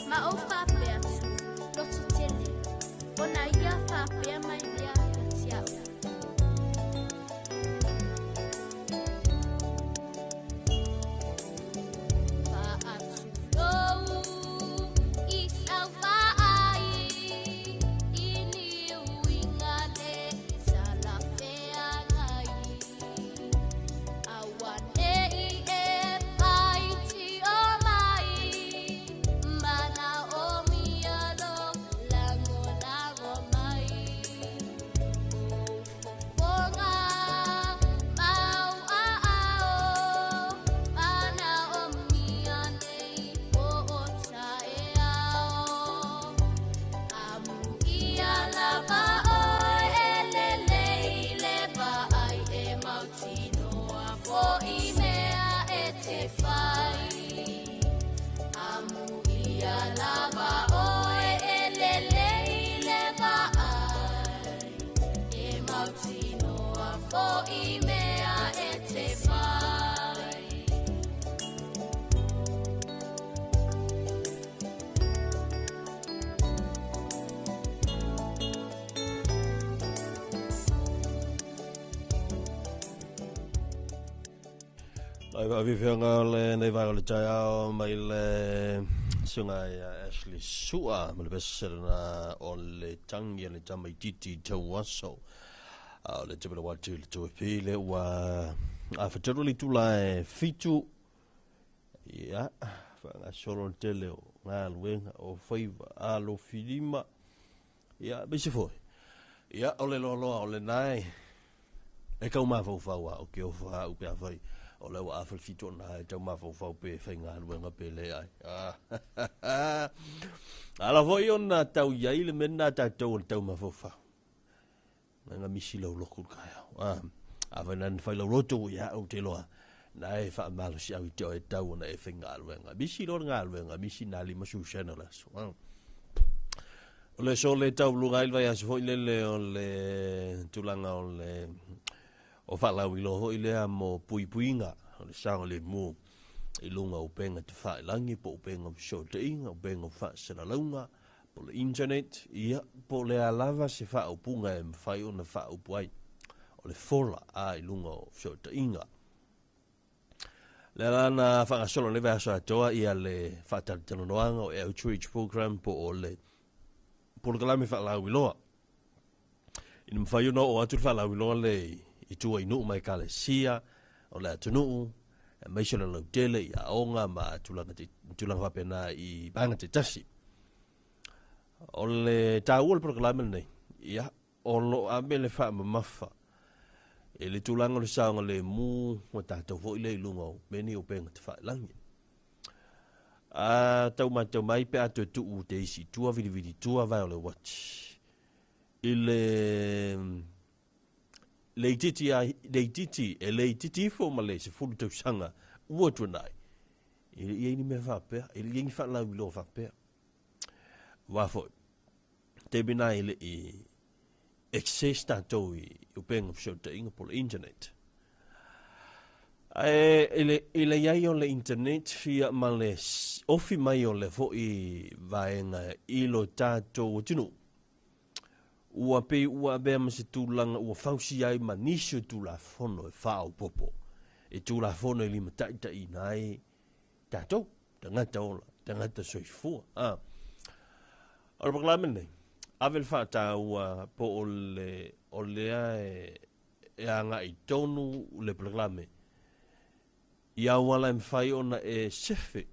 Ma ou faapea atu, loto tele, ona ia faapea mai lea ia te a'u. Faatulou i sau vaai i ni uiga le talafeagai. Auane'i e faitio mai, manaomia lo lagolago mai. Ou fofoga mau aao, manaomia nei po o taeao. Amuia lava oe e lelei le vaai e mautinoa fo'i mea e te fai. Amuia lava oe e lelei le vaai e mautinoa fo'i mea e te fai. Ai faafifeaga o lenei vaega o le taeao mai le susuga ia Ashley Sua ma le pese lena o le tangi a le tamaititi tauaso. A o le tepele watu i le 2FP le ua afatolu le itula e 7. Ia, faagasolo le tele o galuega o faiva alofilima. Ia, aemaise foi. Ia, o le loaloa o lena e e tau mafaufau a o ke ofa a'u pe afai o lea ua afa le 7 ona e tau mafaufau pe faigaluega pe leai. Ala foi ona tau iai le mea lena tatou o le tau mafaufau. Ngai misi lau loku le taeao. Afai na fai lau loto ia au te loa. Na e faamalosi au i te oe tau ona e faigaluega. Misi loa le galuega, misi nā lima susena le aso. O le aso le tauluga ai le vaiaso foi lele o le tulaga o le o faalauiloa foi lea mo puipuiga o le saogalemu i luga o upega tafailagi po o upega o fesootaiga, upega o faasalalauga, po o le internet, ia, po o le a lava se faaupuga e mafai ona faaupu ai o le fola a i luga o fesootaiga. Le la na faagasolo nei vaiaso atoa ia le faatalatalanoaga o outreach program po o le polokalame faalauiloa. Ina mafai ona oo atu le faalauiloa le i tua i nuu ma ekalesia o le atunuu, aemaise o le lautele i aoga ma tulaga tulaga faapena i vaega taitasi. O le taua o le polokalame lenei, ia, o lo o ave le faamamafa i le tulaga o le saogalemu ua tatou foi lea i luga o mea nei o upega tafailagi. A tau matau mai pe a toe tuu te isi i tua, vilivili i tua vae o le uati. I le le itiiti a le itiiti e le itiiti ifo ma le 10 tausaga ua tuanai, e le i ai ni mea faapea, e le i ai ni faalauiloa faapea. Aua foi, taimi na e le i access tatou i upega o fesootaiga po o le internet. Ae i le i ai o le internet ia ma le ofi mai o le foi vaega i lo tatou atunuu, ua pei ua avea ma se tulaga ua fausia ai ma nisi o Tulafono e faaopoopo i Tulafono e limataitaiina ai tatou, tagata ola, tagata soifua. O le polokalame lenei, ave le faataua po o le o lea e e agai tonu le polokalame i auala e mafai ona e sefe,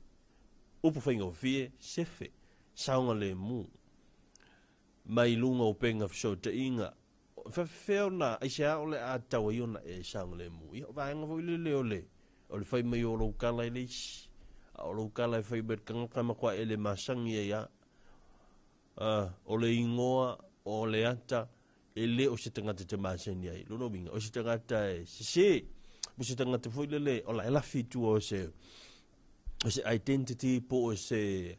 upu faigofie, sefe, saogalemu mai luga o upega fesootaiga. E faapefea ona, aisea o le a tatau ai ona e saogalemu? Ia, o vaega foi lele o le, o le fai mai o lou tala i le isi, a o lou tala e fai mai le tagata matua e le masani ai lava. O le igoa, o le ata, e le o se tagata e te masani ai. Lona uiga, o se tagata e sese, po o se tagata foi lele, o la e lafi i tua o se, o se identity po o se,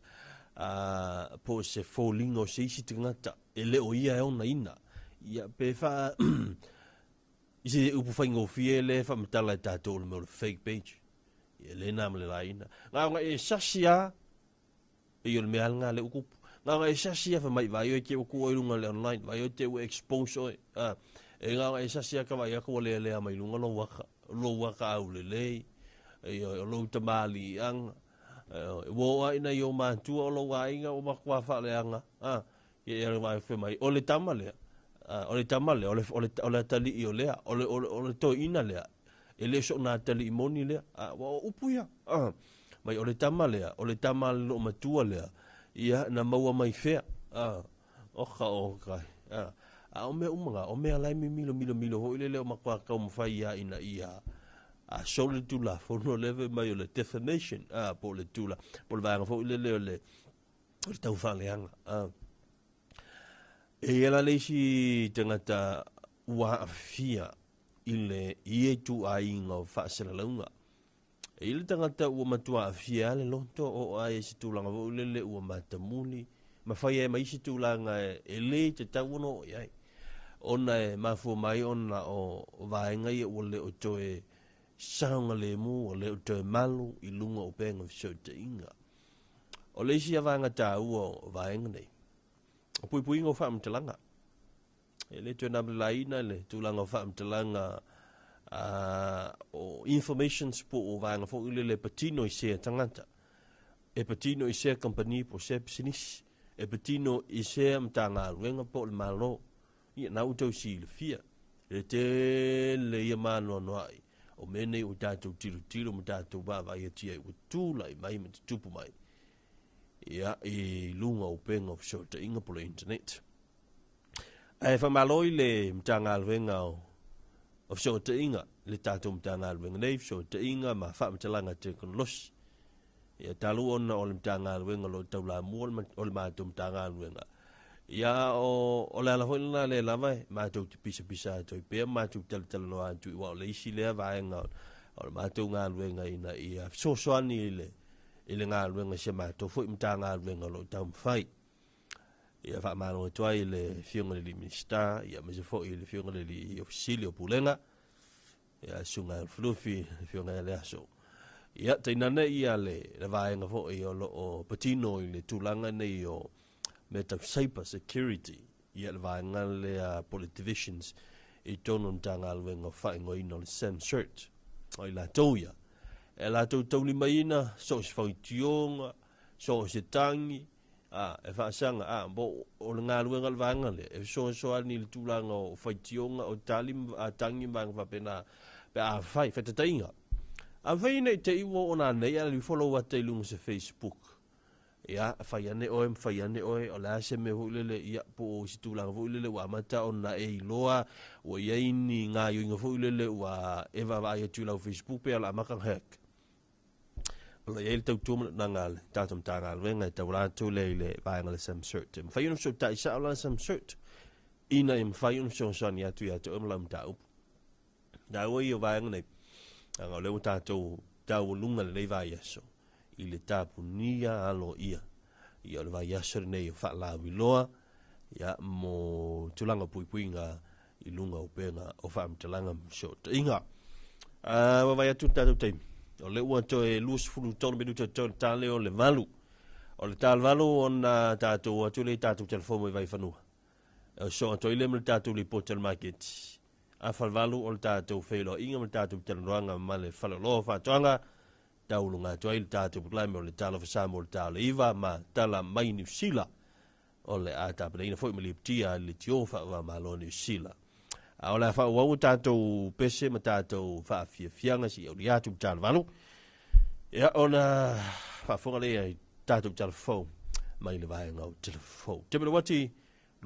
po o se foliga o se isi tagata e le o ia e onaina. Ia, pe faa, i se upu faigofie lea e faamatala e tatou o le mea o le fake page. E le na ma le laina. Ngā nga e sasi a, e i o le mea ngā le ukupu. Ngā nga e sasi a whamai vai oi te uku oi lunga le online, vai oi te ua expose oi. E ngā nga e sasi a ka vai aka wa lea lea mai lunga lo waka au le lei, e o lo tamali i anga. E wō ai na i o mātua o lo wāinga o makua whaaleanga. E e vai whe mai, o le tama lea. O le tama lea, o le atali i o lea, o le toina lea. E le so nā tali i moni lea. Wa o upu ia. Mai o le tama lea, o le tama le lo matua lea. Ia na maua mai fea. O ka o kai. A o mea umanga, o mea lai mi milo milo milo hoi le leo makua kau mwhai ia ina ia. A sole tula, fono leve mai o le defamation. Po le tula. Po le vaanga fo le leo le o le tau whaleanga. E ia la leisi tangata ua awhia i le ie tu ainga o whaaselalaunga. E ile tangata ua matua awhia le loto o ai si tūlanga fo le ua matamuli. Mawhai e mai si tūlanga e le te tauono o iai. Ona e mafua mai ona o vaenga ia ua le o toe saonga le mu, o le o toe malu i lunga o penga whisote inga. O le isi a vaenga tā ua o vaenga nei. O puipuinga o whaamtalanga. E le toe nabla laina le tūlanga o whaamtalanga o information po o vaenga fo ule le patino i sea tangata. E patino i sea company po sea business. E patino i sea mtanga aluenga po le malo. Ia na utau si le fia. Le te le ia manoa noai. O mene o tātou tiro tiro ma tātou wāwai a tia i tūla i mai ma te tupu mai. Ia i lunga o penga o whisota inga po le internet. Ae whamaloi le mtanga alwenga o whisota inga, le tātou mtanga alwenga nei, whisota inga ma whaamatalanga teknolosi. Ia talu ona o le mtanga alwenga lo taula mua o le mātou mtanga alwenga. Ia o le ala hoi lana le lava e mātou te pisa pisa atu i pea, mātou te tala noa atu i wa o le isi lea vaenga o le mātou ngā alwenga ina ia sosoani i le ngā alwenga se mātou foi mta ngā alwenga lo tau mwhai. Ia wha māno e tuai le fionga le li minista, ia mese foi le fionga le li ofisili o pulenga, ia sunga flufi le fionga le aso. Ia teinane ia le vaenga foi o lo o patino i le tūlanga nei o meta cyber security ia le vaenga le poli divisions i tono ntanga alwenga whaingo ina le Sam Cert o i la tauia e la tau tauli maina so se whaitionga so se tangi e whaasanga bo o le ngā alwenga le vaenga le e so so ani le tūlanga o whaitionga o tali a tangi vaenga whapena pe a whai whetatainga a whai nei te iwo o nā nei a li follow a te lunga se Facebook. Ia, whai ane oe, whai ane oe, o le ase me huilele, ia, po o si tūlanga huilele, ua amata o na e iloa, ua iaini ngā yoinga huilele, ua ewa vai atu lau Facebook pe ala amakang hack. O le iai le tau tuamana nā ngā le, tātou mta ngā alwenga, e tau rātou le i le vaenga le Sam Cert. Mwhai ono so tai sa o la Sam Cert, ina e mwhai ono so sani atu i atu o mla mta upu. Nā ua i o vaenga nei, anga o le o tātou tau lunga le nei vai aso. I le tapunia alo ia. Ia o le vai aso nei o whaalawiloa, ia mo tūlanga puipuinga i lunga o penga o whaamtalanga msota inga. Wa vai atu tātou teimi. O le ua toe 23 minuta tō tāle o le valu. O le tāle valu o nā tātou atu le tātou telefomo i vai whanua. O so atoa ile mo le tātou li portal market. A whalvalu o le tātou whailo inga mo le tātou telenoanga ma le whalaloa whatoanga. Taulunga atu ai le tātou paklame o le tala whasamo o le tala iwa ma tala mai Niu Sila o le a tāpanaina foi ma liptia le tio whawa malo Niu Sila. A o le wha wau tātou pese ma tātou whaafiafianga si au li atu tala valu. Ia ona whaafonga lea i tātou tala fau mai le vaenga o tala fau. Te mena wati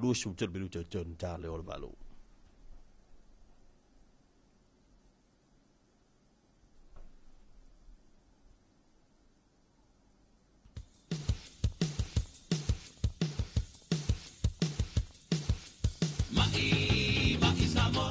lusu tala minuta tōn tāle o le valu. Mai, mai Samoa.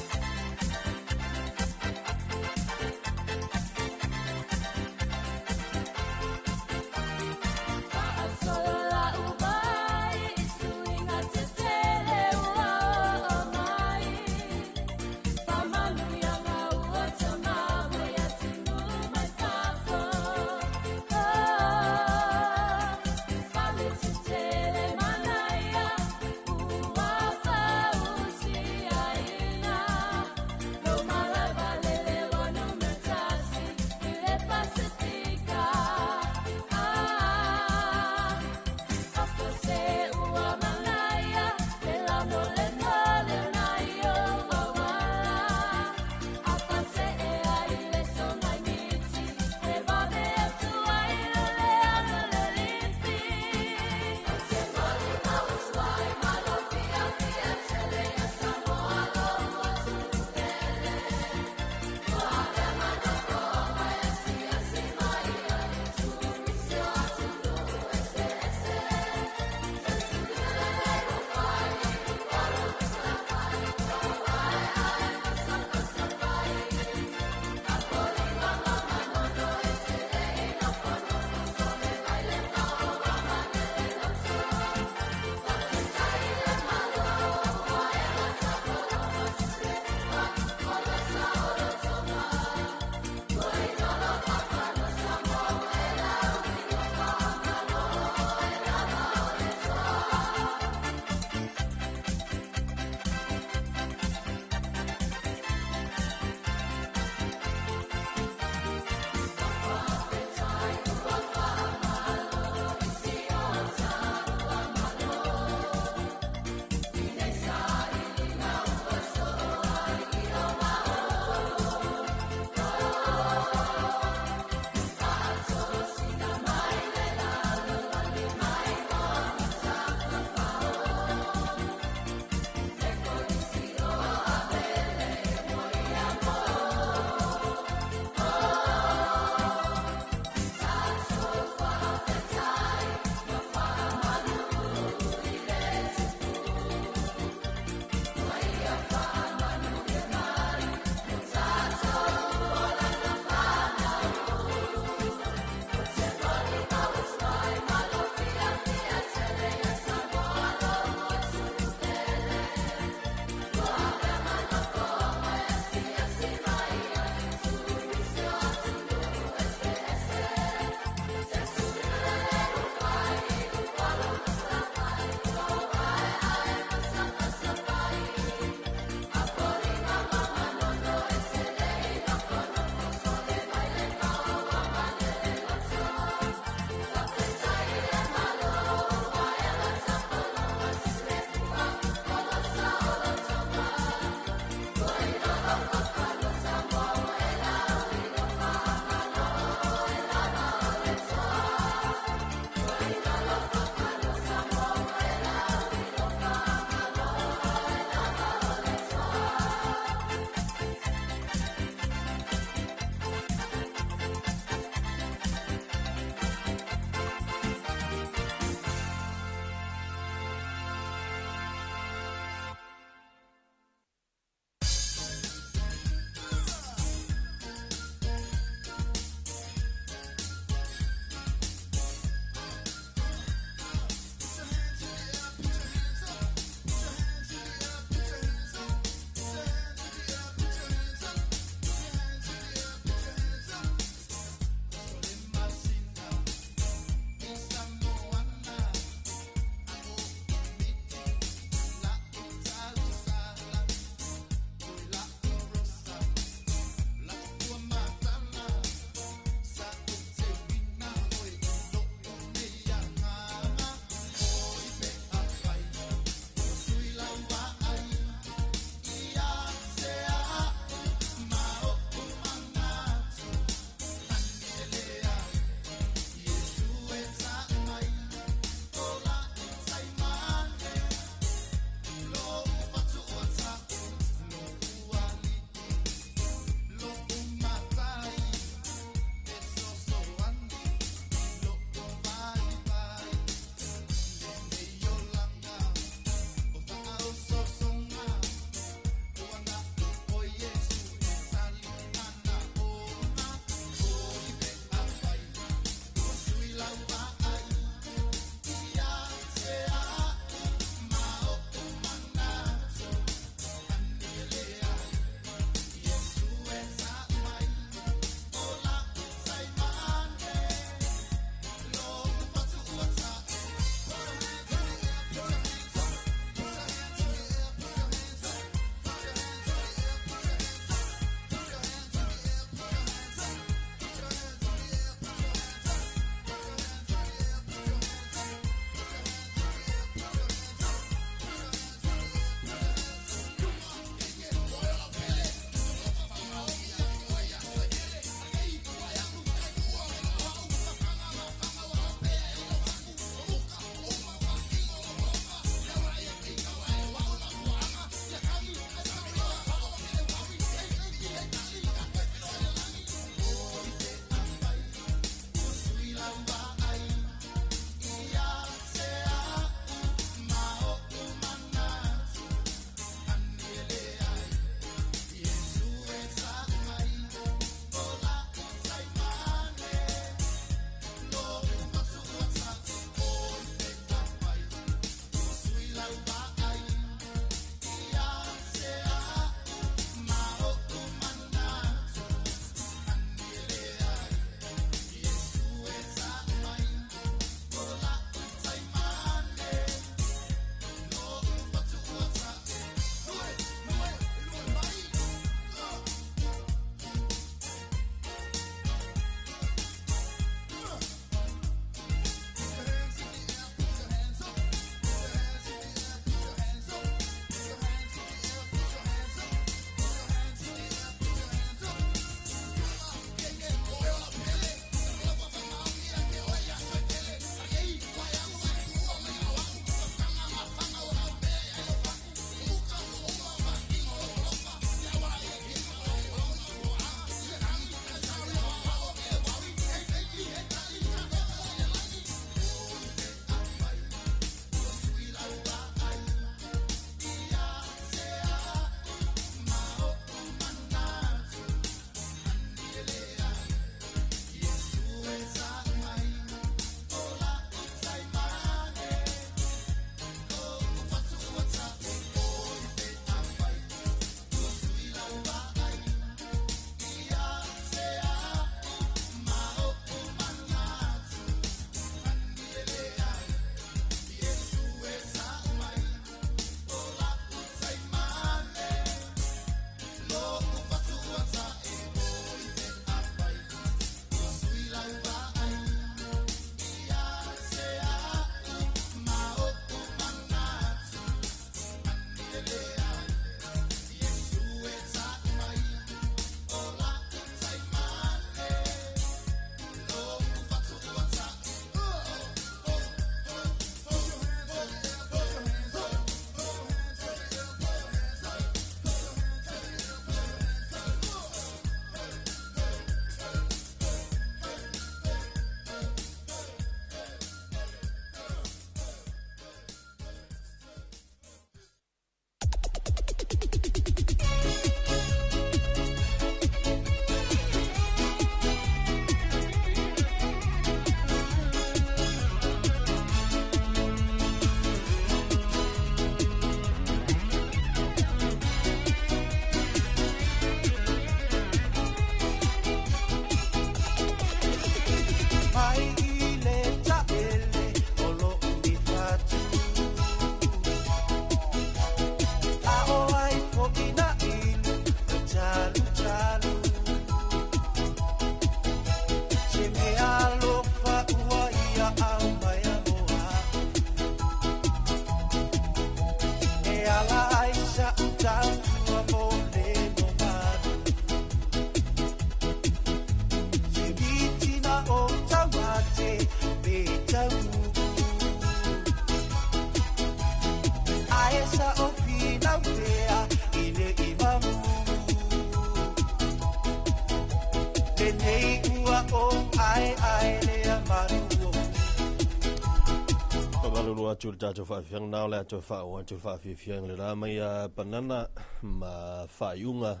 Faatolu atu le tatou faafiafiaga na o le ato faaoo atu le faafiafiaga le la mai a panana ma faaiuga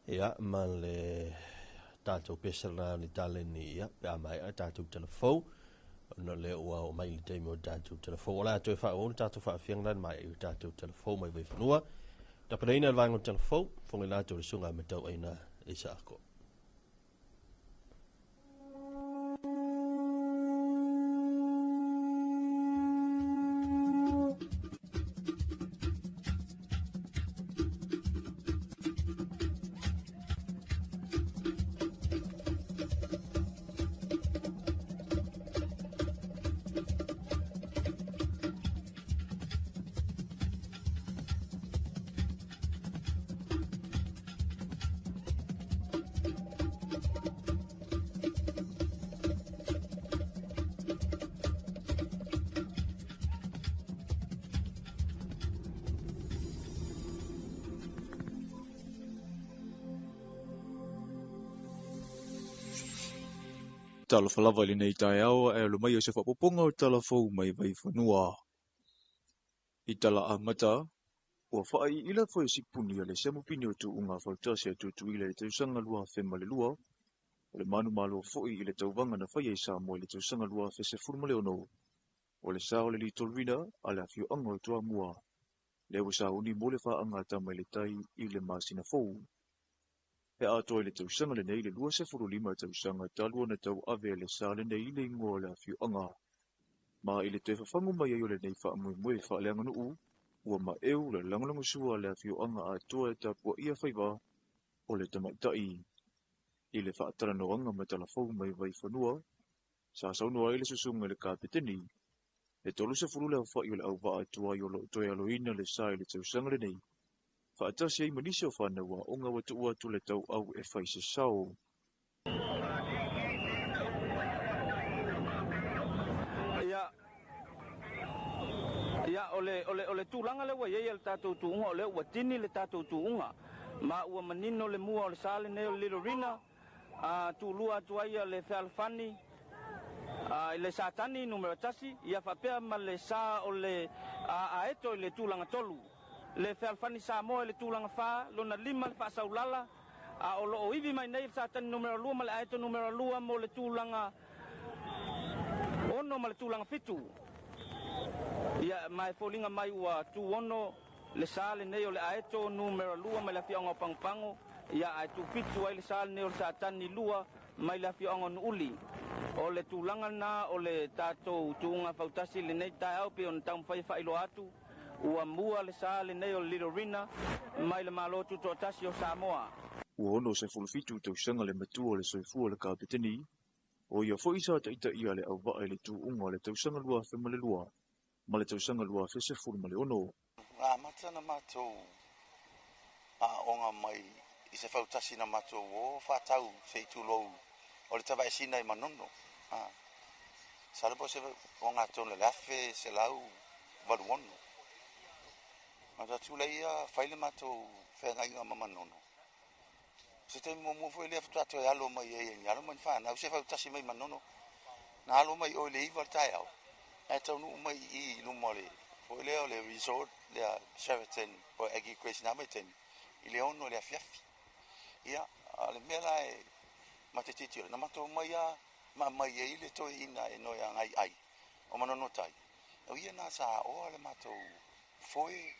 ia ma le tatou pesa lena le taleni ia pe a maea tatou talafou ona o lea ua oo mai le taimi o tatou talafou. O le a toe faaoo le tatou faafiafiaga lena maea i le tatou talafou mai Vaifanua. Tapenaina le vaega o le talafou, fofoga i latou le susuga a Matauaina Isaako. Talofa lava i lenei taeao ae alo mai o se faaopoopoga o tala fou mai Vaifanua. I tala amata, ua faaiiila foi sipuni a le siamupini o tuuga fautasi a Tutuila i le tausaga 2002, o le manumalo foi i le tauvaga na faia i Samoa i le tausaga 2016, o le sa o le Little a le afioaga o Toamua, lea ua sauni mo le faaagata mai le tai i le masina fou. E atoa i le tausaga lenei le 25 tausaga talu ona tauave e le sa lenei le igoa o le afioaga. Ma i le toe fafagu mai ai o lenei faamoemoe faaleaganuu, ua maeu le lagolagosua a le afioaga atoa e tapuaia faiva o le tamaitai. I le faatalanoaga ma talafou mai Vaifanua, sa saunoa ai le susuga i le kapeteni, e 30 le aofai o le auvaa tuai o loo toe aloina le sa i le tausaga lenei. Faatasi ai ma nisi o fanau aoga ua tuu atu le tauau e fai se sao. Ia, ia o le, o le, o le tulaga lea ua i ai le tatou tuuga, o lea ua tini le tatou tuuga. Ma ua manino le mua o le sa lenei o le Lilorina, tulua atu ai le fealofani i le Satani numera 1, ia faapea ma le sa o le Aeto i le tulaga 3. Le fealofani Samoa i le tulaga 4, lona 5 le faasaulala, a o loo ivi mai nei le Satani numera 2 ma le Aeto numera 2 mo le tulaga 6 ma le tulaga 7. Ia, ma e foliga mai ua tu 6 le sa lenei o le Aeto numera 2 mai le afioaga o Pagopago, ia ae tu 7 ai le sa lenei o le Satani 2 mai le afioaga o Nuuli. O le tulaga lena o le tatou tuuga fautasi lenei taeao pe ona taumafai e faailoa atu, ua mua le sa lenei o le Lilorina mai le Malo Tutoatasi o Samoa. Ua 67 tausaga le matua o le soifua o le kapeteni, o ia foi sa taitaia le auvaa i le tuuga o le tausaga 2002 ma le tausaga 2016. Na amata na matou aoga mai i se fautasi na matou o faatau se i tulou o le tavaesina i Manono. Masalo po o se ogatotonu o le 1986. Matou atu lea fai le matou feagaiga ma Manono. Se taimi muamua foi lea faatoa toe alo mai ai ni alo ma ni fanau se fautasi mai Manono. Na alo mai o i le 9 le taeao. Ae taunuu mai i luma o le foi lea o le resort lea Sheraton po o Aggie Grace na mai taimi i le 6 le afiafi. Ia, a le mea la e matetiti na matou mai a ma mai ai le toeaina e noe agai ai o Manono tai. O ia na sa aoa le matou foe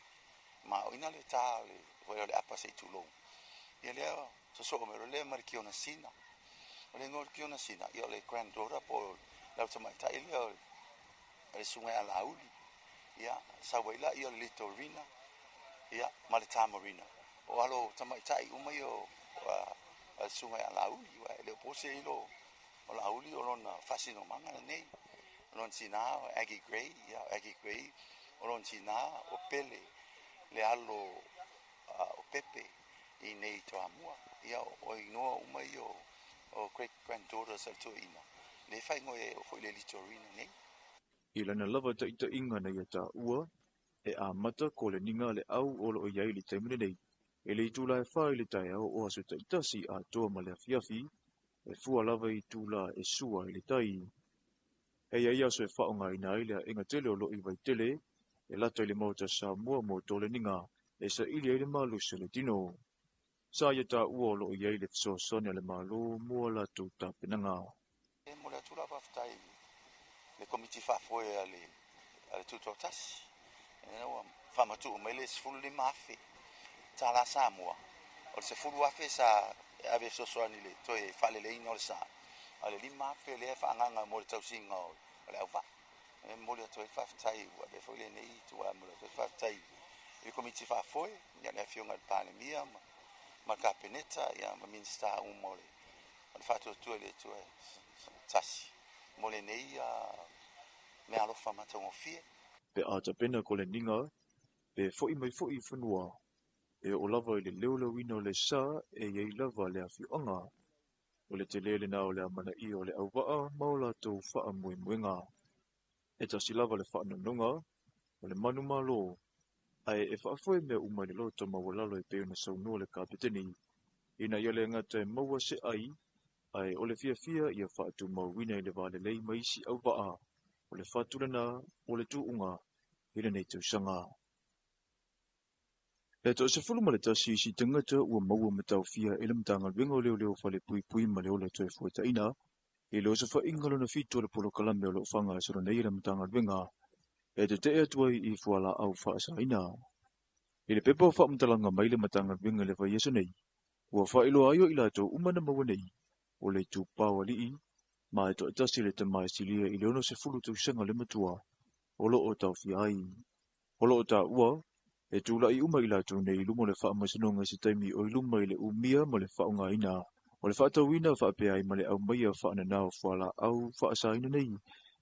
ma o ina le tā o le foi o le apa se i tulou. Ia lea sosoo mai lea ma le Kiona Sina. O le igoa o le Kiona Sina, ia o le granddaughter po o le au tamaitai lea o le susuga ia Lauli. Ia, sau ai la ia o le Little Rina, ia, ma le Tamarina. O alo tamaitai uma ia o le susuga ia Lauli, ua e le o pose ilo o Lauli o lona faasinomaga lenei. O lona tina o Aggie Gray, ia, Aggie Gray, o lona tina o Pele, le alo o Pepe i nei Toamua. Ia, o igoa uma ia o great granddaughters a le toeaina. Le faaigoa o foi le Little Rina nei. I lana lava taitaiga na ia taua, e amata koleniga le au o loo i ai le taimi lenei. E le itula e 4 i le taeao o aso taitasi atoa ma le afiafi, e fua lava i tula e sua i le tai. E i ai aso e faaaogaina ai le aega tele o loo i Vaitele e lata i le Maota Samoa mo toleniga e saili ai le malosi o le tino. Sa ia taua o loo i ai le fesoasoani a le Malo mo a latou tapenaga. E momoli atu lau faafetai i le Komiti Faafoe a le a le Tutoatasi, ina ua faamatuu mai le $15,000 tala Samoa. O le $10,000 sa ave e fesoasoani i le toe faaleleiina o le sa, a o le $5,000 lea e faaagaaga mo le tausiga o le auvaa. E momoli atu ai le faafetai, ua avea foi lenei itula e momoli atu ai le faafetai i le Komiti Faafoe, le Afioga i le Palemia ma le Kapeneta ma Minisita uma o le Faatuatua i le Atua Tasi mo lenei meaalofa matagofie. Pe a tapena koleniga, pe fo'i mai fo'i i fanua, e oo lava i le leoleoina o le sa e i ai lava le afioaga. O le tele lena o le amanaia o le auvaa ma o latou faamoemoega. E tasi lava le faanonoga, o le manumalo, ae e faafoe mea uma i le loto maualalo e pei ona saunoa le kapeteni, ina ia le gata e maua se ai, ae o le fiafia ia faatumauina i le va lelei ma isi auvaa, o le fatu lena o le tuuga i lenei tausaga. E 11 isi tagata ua maua ma taofia e le Matagaluega o Leoleo Falepuipui ma le Ola Toefuataiga i le osofaiga lona 7 o le polokalame o loo faagasolo nei e le Matagaluega e tetee atu ai i fualaau faasaina. I le pepa o faamatalaga mai le Matagaluega i le vaiaso nei, ua faailoa ai o i latou uma na maua nei o le itupa o alii ma e toatasi le tama e silia i le 60 tausaga le matua o loo taofia ai. O loo taua e tula'i uma i latou nei i luma o le faamasinoga i se taimi o i luma i le umia ma le faaaogaina o le faatauina faapea ai ma le aumaia faanana o fualaau faasaina nei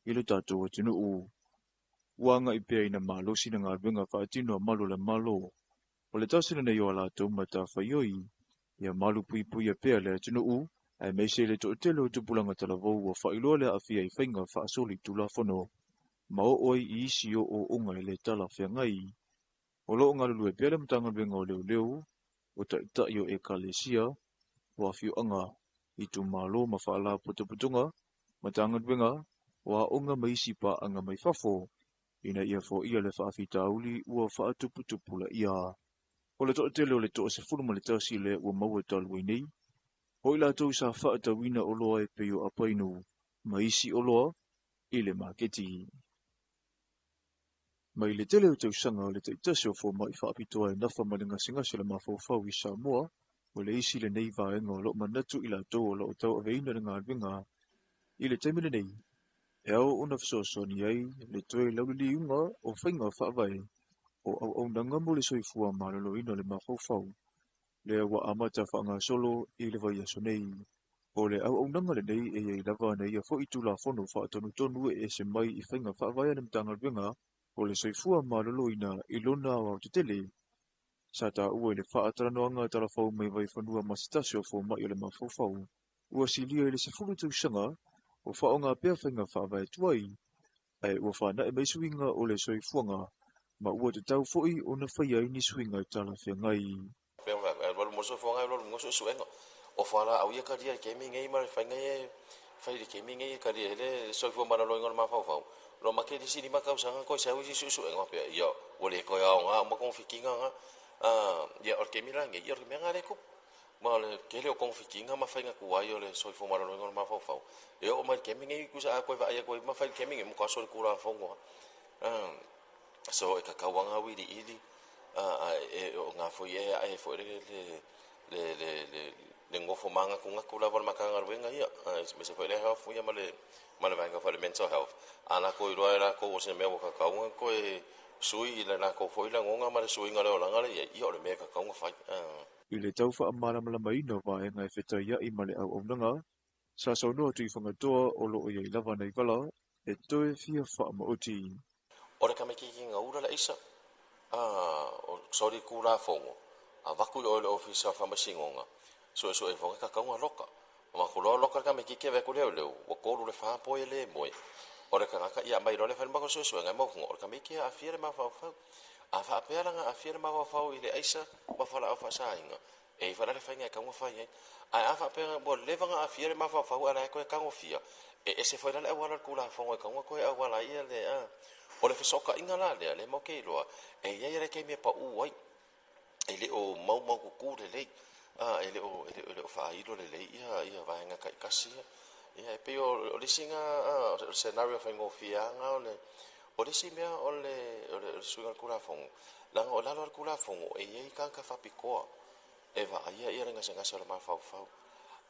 i le tatou atunuu. Ua agai pea ina malosi le galuega faatino a malu o le Malo. O le tasi lenei o a latou matafaioi ia malupuipuia pea le atunuu aemaise le toatele o tupulaga talavou ua faailoa le aafia i faiga faasolitulafono ma oo ai i isi ooooga e le talafeagai. O loo galulue pea le Matagaluega o Leoleo, o taitai o ekalesia, o afioaga, itumalo ma faalapotopotoga, Matagaluega, o aoga ma isi paaga mai fafo, ina ia foia le faafitauli ua faatuputupulaia. O le toatele o le 11 lea ua maua talu ai nei, o i latou sa faatauina oloa e pei o apainu ma isi oloa i le maketi. Mai le tele o tausaga o le taitasi o foma'i faapitoa e nafa ma le gasegase o le mafaufau i Samoa, o le isi lenei vaega o loo manatu i latou o loo tauaveina le galuega i le taimi lenei, e ao ona fesoasoani ai le toe lauliliuga o faiga faavae o auaunaga mo le soifua maloloina o le mafaufau, lea ua amata faagasolo i le vaiaso nei. O le auaunaga lenei e iai lava na ia fo'i tulafono faatonutonu e ese mai i faiga faavae a le Matagaluega o le Soifua Maloloina i lona aoaotetele. Sa taua i le faatalanoaga talafou mai Vaifanua ma se tasi o foma'i o le mafaufau, ua silia i le 10 tausaga o faaaoga pea faiga faavae tuai, ae ua faanae mai suiga o le soifuaga ma ua tatau fo'i ona faia ai ni suiga e talafeagai. O whala au ia karia ke mi ngai ma whai ngai whai le ke mi ngai karia le soifua maloloina o le mafaufau. Lo ma ke disi lima tausaga koe sau isi suesuega pea ia ua le koe aoga uma kogofikiga ga ia o le kemi lagei ia o le mea ga le kupu ma o le tele o kogofikiga ma faiga kuai o le soifua maloloina o le mafaufau. E oo mai le kemi nei kusa a koe vaai aku ai ma fai le kemi nei mo ka solikulāfono so e kakauaga auiliili e o ngā foi e ae foi le le le le le le gofo magatugatu lava o le Matagaluega ia aemaise foi le health ia ma le vaega foi le mental health a latou iloa e latou o se mea ua tatau ona toe sui i le latou foi lagona ma le suiga o le olaga lea i ai ia o le mea e tatau ona fai. I le tau faamalamalamaina o vaega e fetaia'i ma le auaunaga, sa saunoa Tuifagatoa o loo i ai lava nai vala e toe fia faamaoti. O le tamaitiiti ula le aisa o solikulāfono avatu i o i le ofisa o faamasinoga suesue foga kakauga loka. Ma kuloa loka le tamaitiiti ave atu leoleo ua 3 le 4 poe e le moe. O le tagata ia mai loa le fai ma suesuega e maufuga o le tamaiti e aafia le mafaufau. A faapea laga aafia le mafaufau i le aisa ma fualaau faasaina e i fala le faiga e kauga fai ai. Ae a faapea ua leva ona aafia le mafaufau ae la e toe tagofia E ese foi la le auala o le Tulafono e tatau ona toe auala ai le a. O le fesootaiga la lea, lea matou te iloa, e i ai lava le taimi e pau ai, e le o maumaututu lelei, e le o e le o faailo lelei ia vaega taitasi ia. Ia e pei o le isi lena o le scenario faigofie lava lena o le isi mea o le suiga o le Tulafono, leaga o lalo o le Tulafono e i ai tagata faapitoa e vaaia ia le gasegase o le mafaufau.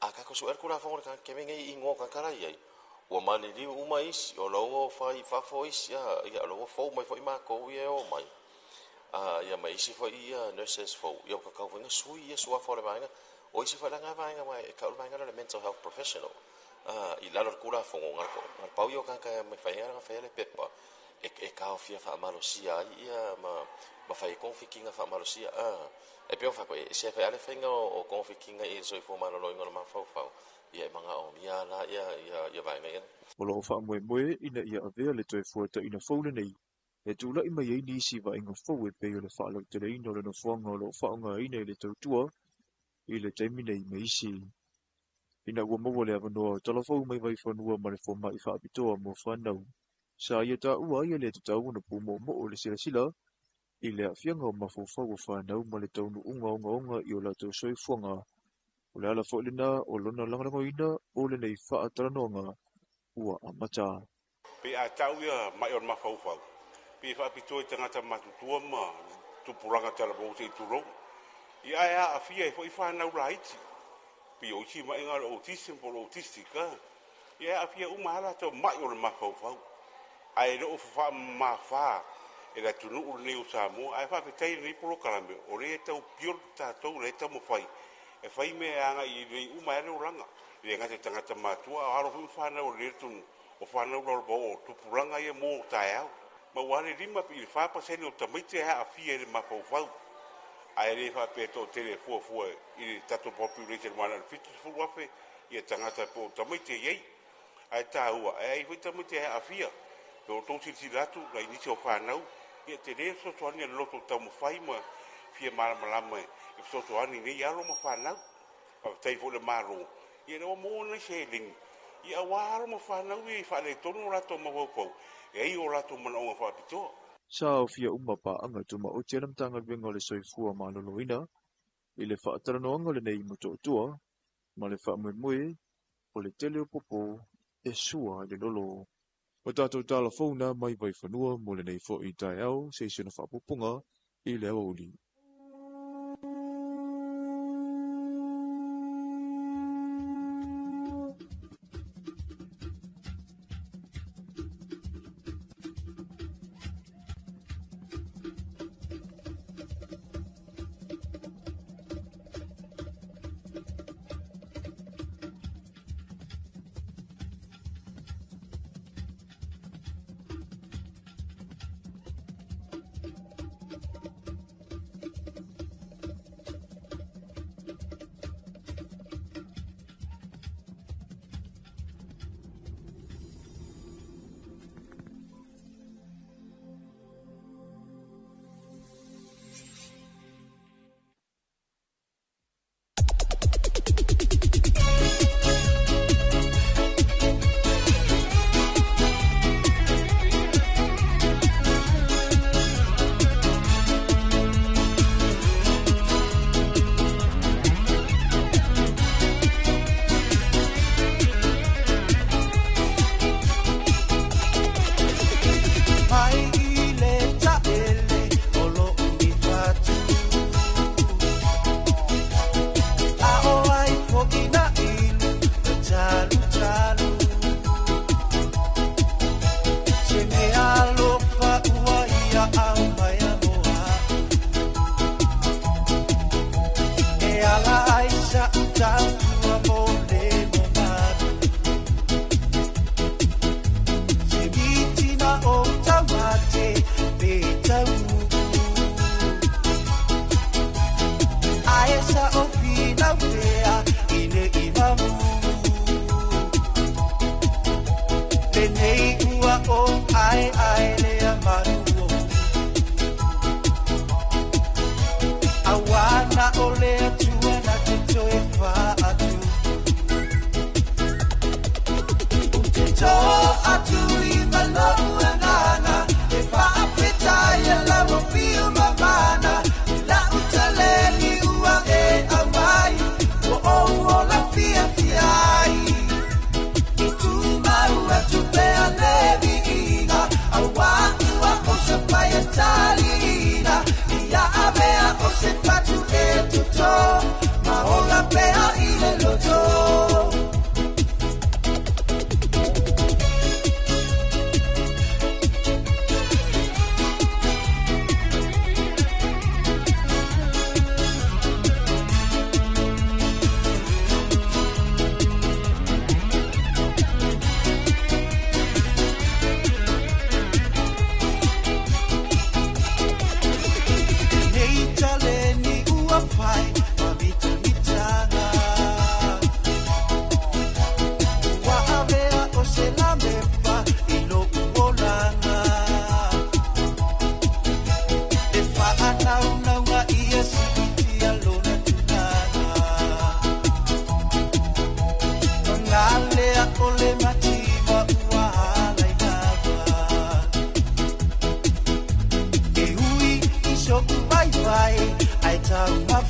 A tatou suea le Tulafono i le tagata keme nei i igoa o tagata la e i ai, ua maliliu uma isi, o la ua fai i fafo isi, ia o la ua fou mai foi matou ia e o mai, ia ma isi foi ia nurses fou, ia ua tatau foi ona sui ia suafa o le vaega. O isi foi la na vaega, aua e tau le vaega lea o le mental health professional i lalo o le Tulafono, na o le pau ia o tagata e mafai ona faia le pepa e taofia faamalosia ai ia ma fai ai togafitiga faamalosia. E pei ona fai atu, e ese foi lava le faiga o togafitiga i le soifua maloloina o le mafaufau, ia e manaomia la ia vaega ia. O loo faamoemoe ina ia avea le toe fuataina fou lenei e tulai mai ai nisi vaaiga fou e pei o le faalauteleina o le nofoaga o loo faaaogaina i le tautua i le taimi nei ma isi. Ina ua maua le avanoa o Talafou mai Vaifanua ma le fomai faapitoa mo fanau, sa ia taua ai e le tatau ona pumoomoo le silasila i le aafiaga o mafaufau o fanau ma le taunuuga ogaoga i o latou soifuaga. O le ala foi lena o lona lagolagoina o lenei faatalanoaga ua amata. Pe a tau ia mai o le mafaufau, pe faapitoa i tagata matutua ma tupulaga talavou se i tulou. Ia ae aafia ai foi fanau laiti, pei o isi ma'iga o le autism po o le autistic, ia e aafia uma lava latou ma'i o le mafaufau. Ae le o faamamafa e le atunuu lenei o Samoa, ae faafetai i lenei polokalame, o lea e tau build tatou, lea e taumafai e fai mea e agai lelei uma ai le olaga. E le gata i tagata matua, a o alo foi ma fanau o lenei atunuu, o fanau lalovaoa o tupulaga ia mo taeao. Ma ua le 5 i le 4% o tamaiti e aafia i le mafaufau. Ae le faapea e toatele e fuafua i le tatou population ua na o le 70,000 ia tagata po o tamaiti e i ai. Ae taua, e ai foi tamaiti e aafia. Pe o outou silasila atu nai nisi o fanau, ia tele le fesoasoani a le loto taumafai ma fia malamalama e fesoasoani nei alo ma fanau. Faafetai foi i le Malo, ia lea ua maua nai seleni, ia aua alo ma fanau ia i faaletonu o latou mafaufau, e ai o latou manaoga faapitoa. Sa aofia uma paaga tumaoti a le Matagaluega o le Soifua Maloloina i le faatalanoaga lenei motootua ma le faamoemoe o le tele o popo e sua i le lolo. O tatou tala fou na mai Vaifanua mo lenei foi taeao se isi ona faapupuga i le aoauli.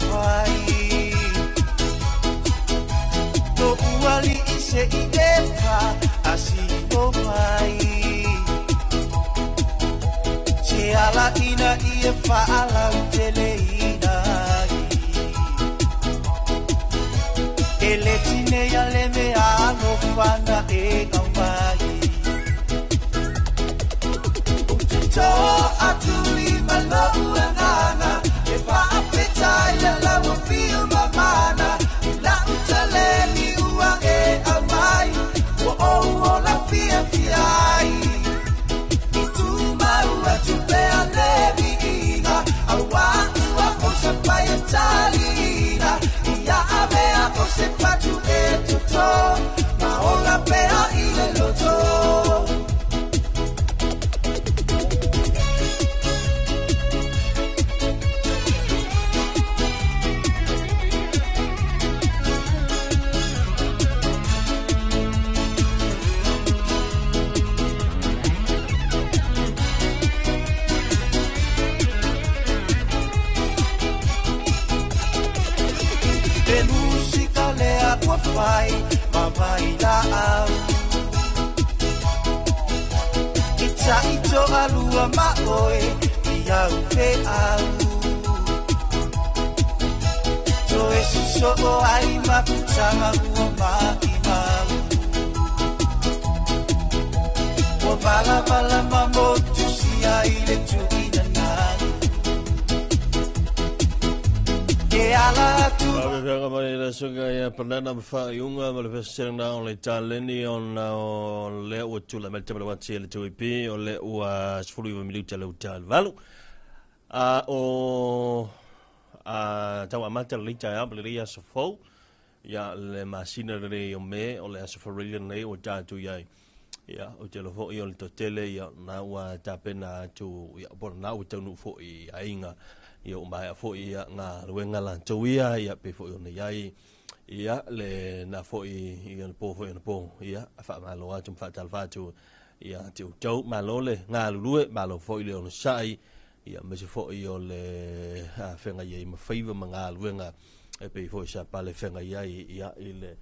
fai No uali i se i e asi o mai Se ala ina i e whaalau tele ina E le tine ia le mea alofana e au mai To atu i malau angana E whaafeta i lau fio mamana I lau taleni ua e au mai Ua ou o la fia fia ai I tu mau atu pea le viiga Aua ua o sa pai e talina Ia avea o se fatu e toto Ma ola pea i le loto. Fai ma vai la au I taito alua ma oe i au fe au To e suso o ai mafutanga ua mai mau Ua vala vala ma motu sia i le tuina nau E ala atu Avevega mai le suga ia panana ma iunga ma le fesere na o le taleni ona o le ua tula mai te wati le tuipi o le ua sefulu iwa minuta le uta le valu. A o a tau amata le lita ia le ria sa fou ia le masina le o me o le asa farili nei o tātu iai. Ia o te lofo i o le totele ia na ua tapena atu ia bona na ua taunu fo i ainga. Ia o mai fo ia ngā luenga la tauia ia pe fo i ona iai ia le na fo i ia na po fo i na po ia wha malo atu mwha talfa atu ia te utau malo le ngā lulue malo fo i le ona sai ia mese fo i o le whenga ia i mawhaiwa ma ngā luenga e pe fo i sa pale whenga ia ia i le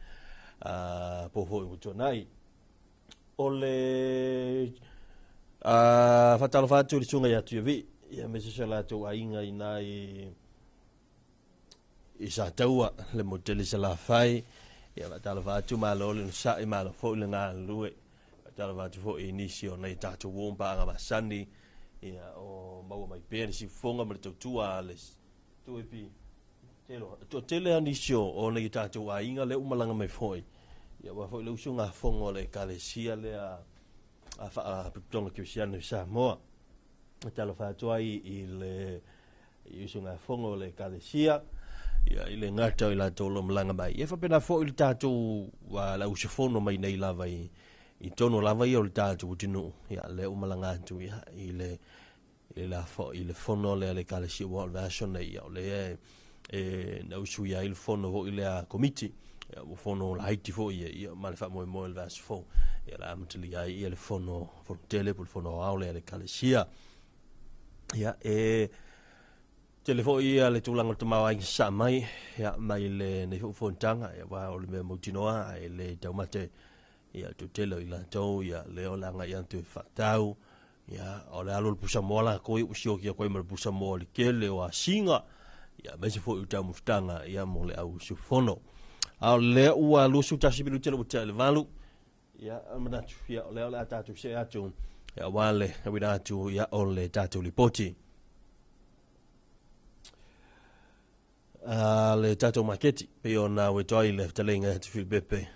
po fo i utonai o le whatalofa atu le sunga ia tu ia vi ia me se la tu ainga i nai i sa taua le motele sa la fai ia whatalofa atu malo le sa i malo fo i le ngā lue whatalofa atu fo i nisi o nei tātou wompa anga masani ia o maua mai pea ni sifonga ma le tautua le tuepi telo to tele anisi o nei tātou ainga le umalanga mai foi ia wa foi le usu ngā fongo le kalesia le a wha putonga kiusiana i Samoa. Talofa atu ai i le i usu ngā fongo le kalesia ia i le ngata i la tolo malanga mai. Ia whapena fo i le tātou la usu fono mai nei lava i tono lava ia o le tātou utinu ia le umalanga atu ia i le la fo i le fono le le kalesia wa o le version ia o le e na usu ia i le fono fo i le a komiti ia o fono la haiti fo ia ia ma le wha moe moe le verse fo ia la amatali ai ia le fono fono tele po le fono ao le le kalesia. Ia e tele fo ia le tūlanga o te mau ai sa mai ia mai le nei fo fontanga ia wa o le mea mautinoa ai le taumate ia tu tele i la tau ia le o langa ia tu whatau ia o le alo le pusa moa la koi usio kia koi ma le pusa moa le kele o asinga ia mese fo i tau mufutanga ia mo le au sufono. A o le ua lusu tasi pilu tele ua le valu ia manatu ia o le o le atatu se atu ia wale awina atu ia o le tātou lipoti. A le tātou maketi pe o nā wetoai le talenga te Filipepe.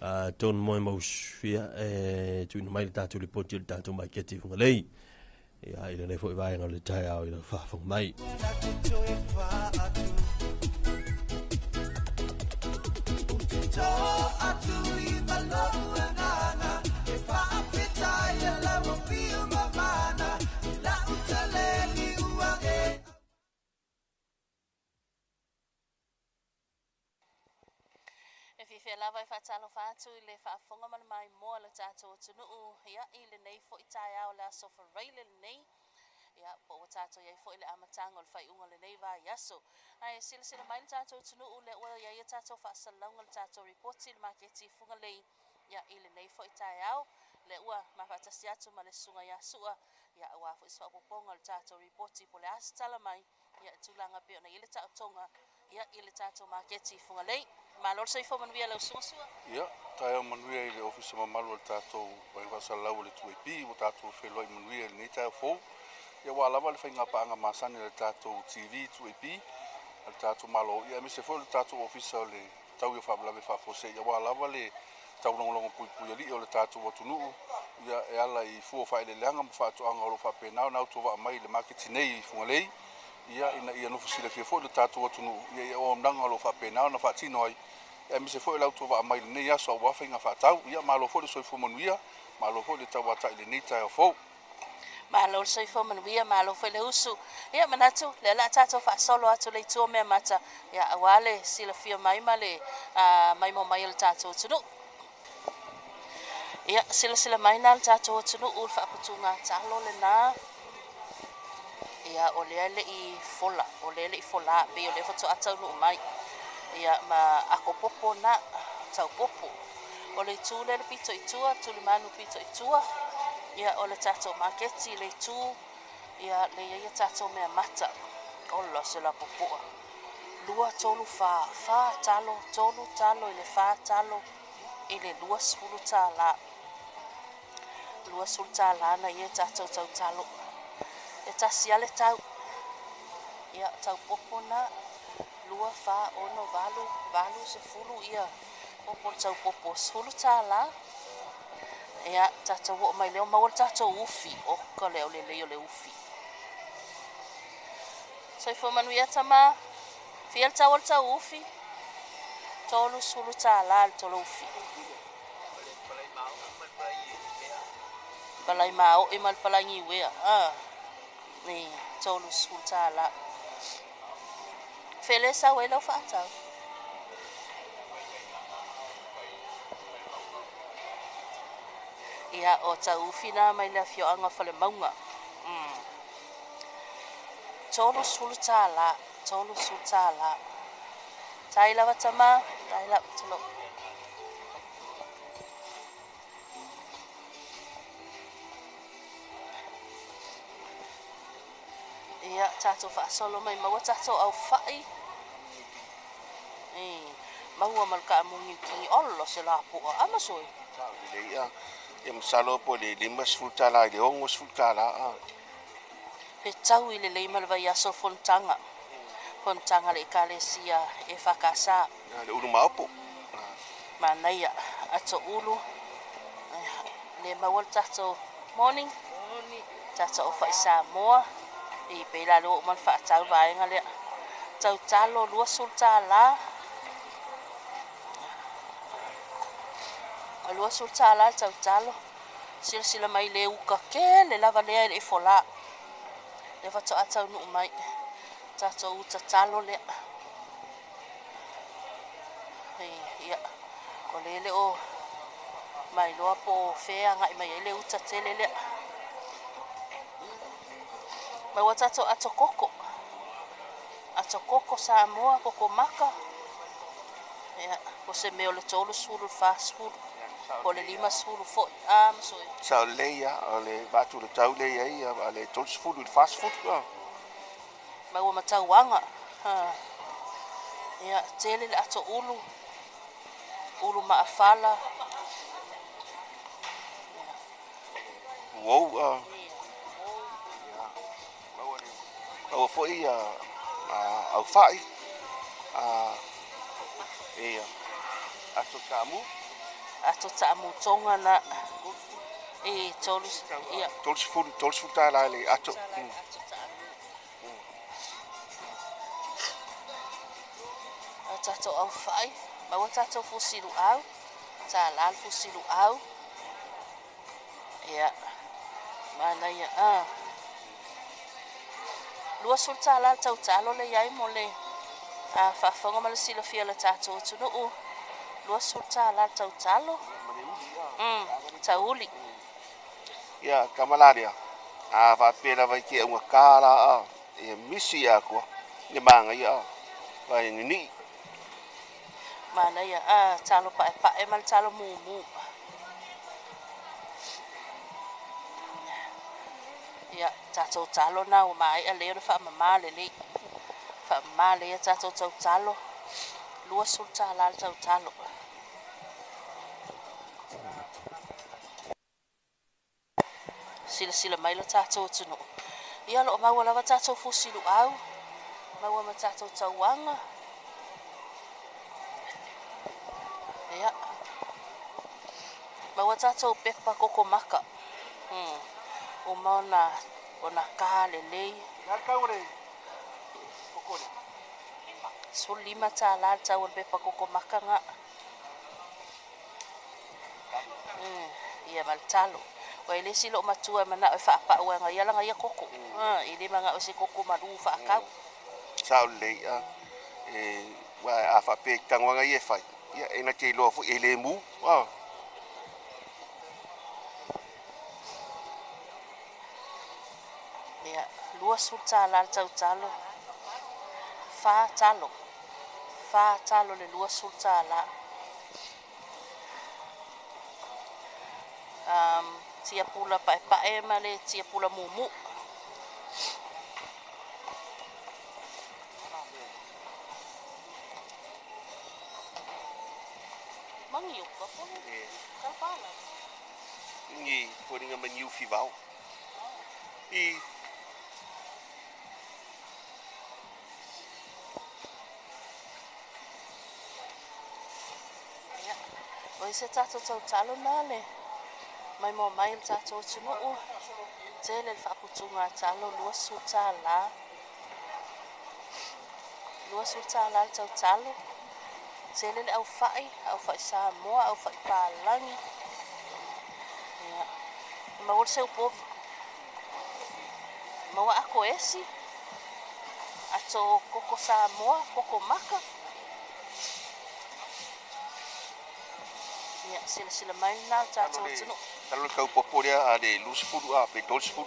A ton moe maus ia e tuina mai le tātou lipoti o le tātou maketi fungalei. Ia i le nei foi vaenga o le taeao i le whaafonga mai. Lava e whātalofa atu i le whaafonga mana mai moa le tātou tunuu ia i le nei fo i taeao le aso wharaile nei Ia, po ua tatou i ai foi i le amataga o le faaiuga o lenei vaiaso. Ae silasila mai le tatou atunuu lea ua i ai a tatou faasalalauga i le tatou ripoti i le maketi i Fugalei, ia, i lenei foi taeao. Lea ua mafaatasi atu ma le Susuga ia Sua, ia, aua foi se faaopoopoga o le tatou ripoti po o le a se tala mai, ia, i tulaga pei ona i ai le taotoga, ia, i le tatou maketi i Fugalei. Malo le soifua manuia lau Susuga Sua. Ia, taeao manuia i le ofisa mamalu o le tatou Vaega Faasalalau o le 2AP, ua tatou feiloai manuia i lenei taeao fou. Ia, ua lava le faigapaaga masani a le tatou TV 2AP a le tatou Malo, ia aemaise foi o le tatou ofisa o le Taui o Faalavelave Faafuasei, aua lava le taulogologo puipui alii o le tatou atunuu, ia e ala i fua o faaeleeleaga ma faatoaga o lo o faapena ona autovaa mai i le maketi nei i Fugalei, ia ina ia nofo silafia foi le tatou atunuu ia i auaunaga o lo o faapena ona faatino ai, aemaise foi o le autovaa mai i lenei aso aua faiga faatau. Ia malo foi le soifua manuia, malo foi le tauatai i lenei taeao fou. Malo le soifua manuia, malo foi le usu. Ia manatu, lea o le a tatou faasolo atu le itu o Meamata, ia aua le silafia mai ma le maimoa mai o le tatou atunuu. Ia, silasila mai na le tatou atunuu i le faaputuga talo lena. Ia, o lea e le i fola, o lea e le i fola, pei o lea faatoa taunuu mai. Ia, ma akopopo na, taupopo. O le itu lea le pito i tua, tulimanu pito i tua. Ia, o le tatou maketi le itu, ia, le i ai a tatou mea mata. Ola se lapopoa. 2, 3, 4, 4 talo, 3 talo i le 4 talo i le $20. $20 na ia tatou tautalo. E tasi lava le tau. Ia, taupopo na, 2, 4, 6, 8, 8, 10, ia, popo le taupopo, $10. Ia, tatou oo mai lea, maua le tatou ufi. Oka le aulelei o le ufi. Soifua manuia tama. Fia le tau o le tau ufi? $30 le tolo ufi. Palai maoi ma le palai niuea. Ah, ni $30. Fele sau ai lau faatau. Ia, o tau ufi na mai le afioaga o Falemauga. $30, $30. Tai lava tama, tai lava talo. Ia, tatou faasolo mai maua tatou aufai. Maua ma le kaamugi ki olo se lapoa. Ama soi. Ia, ia masalo po le $50 i le $60. Pe tau i le lei ma le vaiaso fonotaga. Fonotaga le ekalesia e whakasa. Le ulu maopo. Manaia, ato ulu. Le maua le tatou morning. Tatou o whai Samoa. I peila leo o man whaatau vaenga lea. Tau talo $20. $20 tau talo. Silasila mai le uka kele lava lea i le fola. Le faatoa taunuu mai. Tatou uta talo lea. Ia, o le le o mailoa po o fea agai mai ai le uta tele lea. Maua tatou ato koko. Ato koko Samoa, koko maka. Ia, po se mea o le 30, 40. Po le 50 foi. Ah, masoi. Sa o le ia, o le vatu le tau le ia ia, a le 30 i le 40. Maua matauaga. Ia, tele le ato ulu. Ulu maafala. Uou. Maua foi au fai. Ia, ato taamu. Ato taamu tonga na. E, 30, ia. $30 le ato. Tatou au fai, maua tatou fusilu au, tā la le fusilu au. Ia, manaia, $20 le tautalo le iai mo le faafofoga ma le silafia o le tatou atunuu. $20 le tautalo. Tauli. Ia, kamalaria. A faapea lava i te augatā la a e misi atoa le magaia a vae ninii. Manaia a talo paepae ma le talo mumu. Ia tatou talo na ua maea lea ona faamama lelei. Faamama lelei a tatou tautalo. $20 le tautalo. Silasila mai lo tatou atunuu. Ia o lo o maua lava tatou fusi luau, maua ma tatou tauaga. Ia, maua tatou pepa kokomaka. Uma ona ona kā lelei. $15 le tau o le pepa kokomaka nga. Ia ma le talo. Ua e le isi loo matua e manao e faapau e gaia lana ia koko. E le manao i se koko malu faakau. Sao lelei a e ua a faapea i tagoaga ia e fai. Ia e na te iloa foi e le mu. Ia, $20 le tautalo. 4 talo. 4 talo le $20. Tia pula paepae ma le tia pula mumu. Mangi o ka pole. Kalpala. Ngi fo ma niu fi vau. I Ia, o se tatou tautalo na le mai mo mai le tatou atunuu. Tele le faaputuga a talo $20. $20 le tautalo. Tele le aufai, aufai Samoa, aufai palagi. Ia, maua le seu povi. Maua ako esi. Ato koko Samoa, koko maka. Ia, silasila mai lena le tatou atunuu. Talo le tau popo lea a le 20 a pe 30.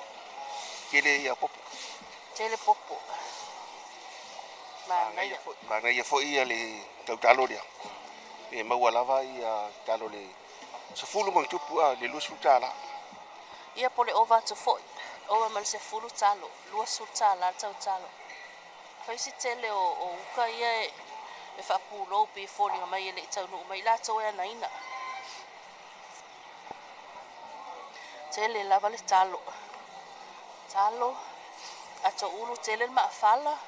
Tele ia popo. Tele popo. Manaia. Manaia foi ia le tautalo lea. E maua lava ia talo le 10 ma tupu a le $20. Ia po le ova atu foi. Ova ma le 10 talo, $20 le tautalo. Faisi tele o uka ia e faapulou pe foliga mai e le i taunuu mai latou e anaina. Tele lava le talo. Talo, ato ulu tele le maafala.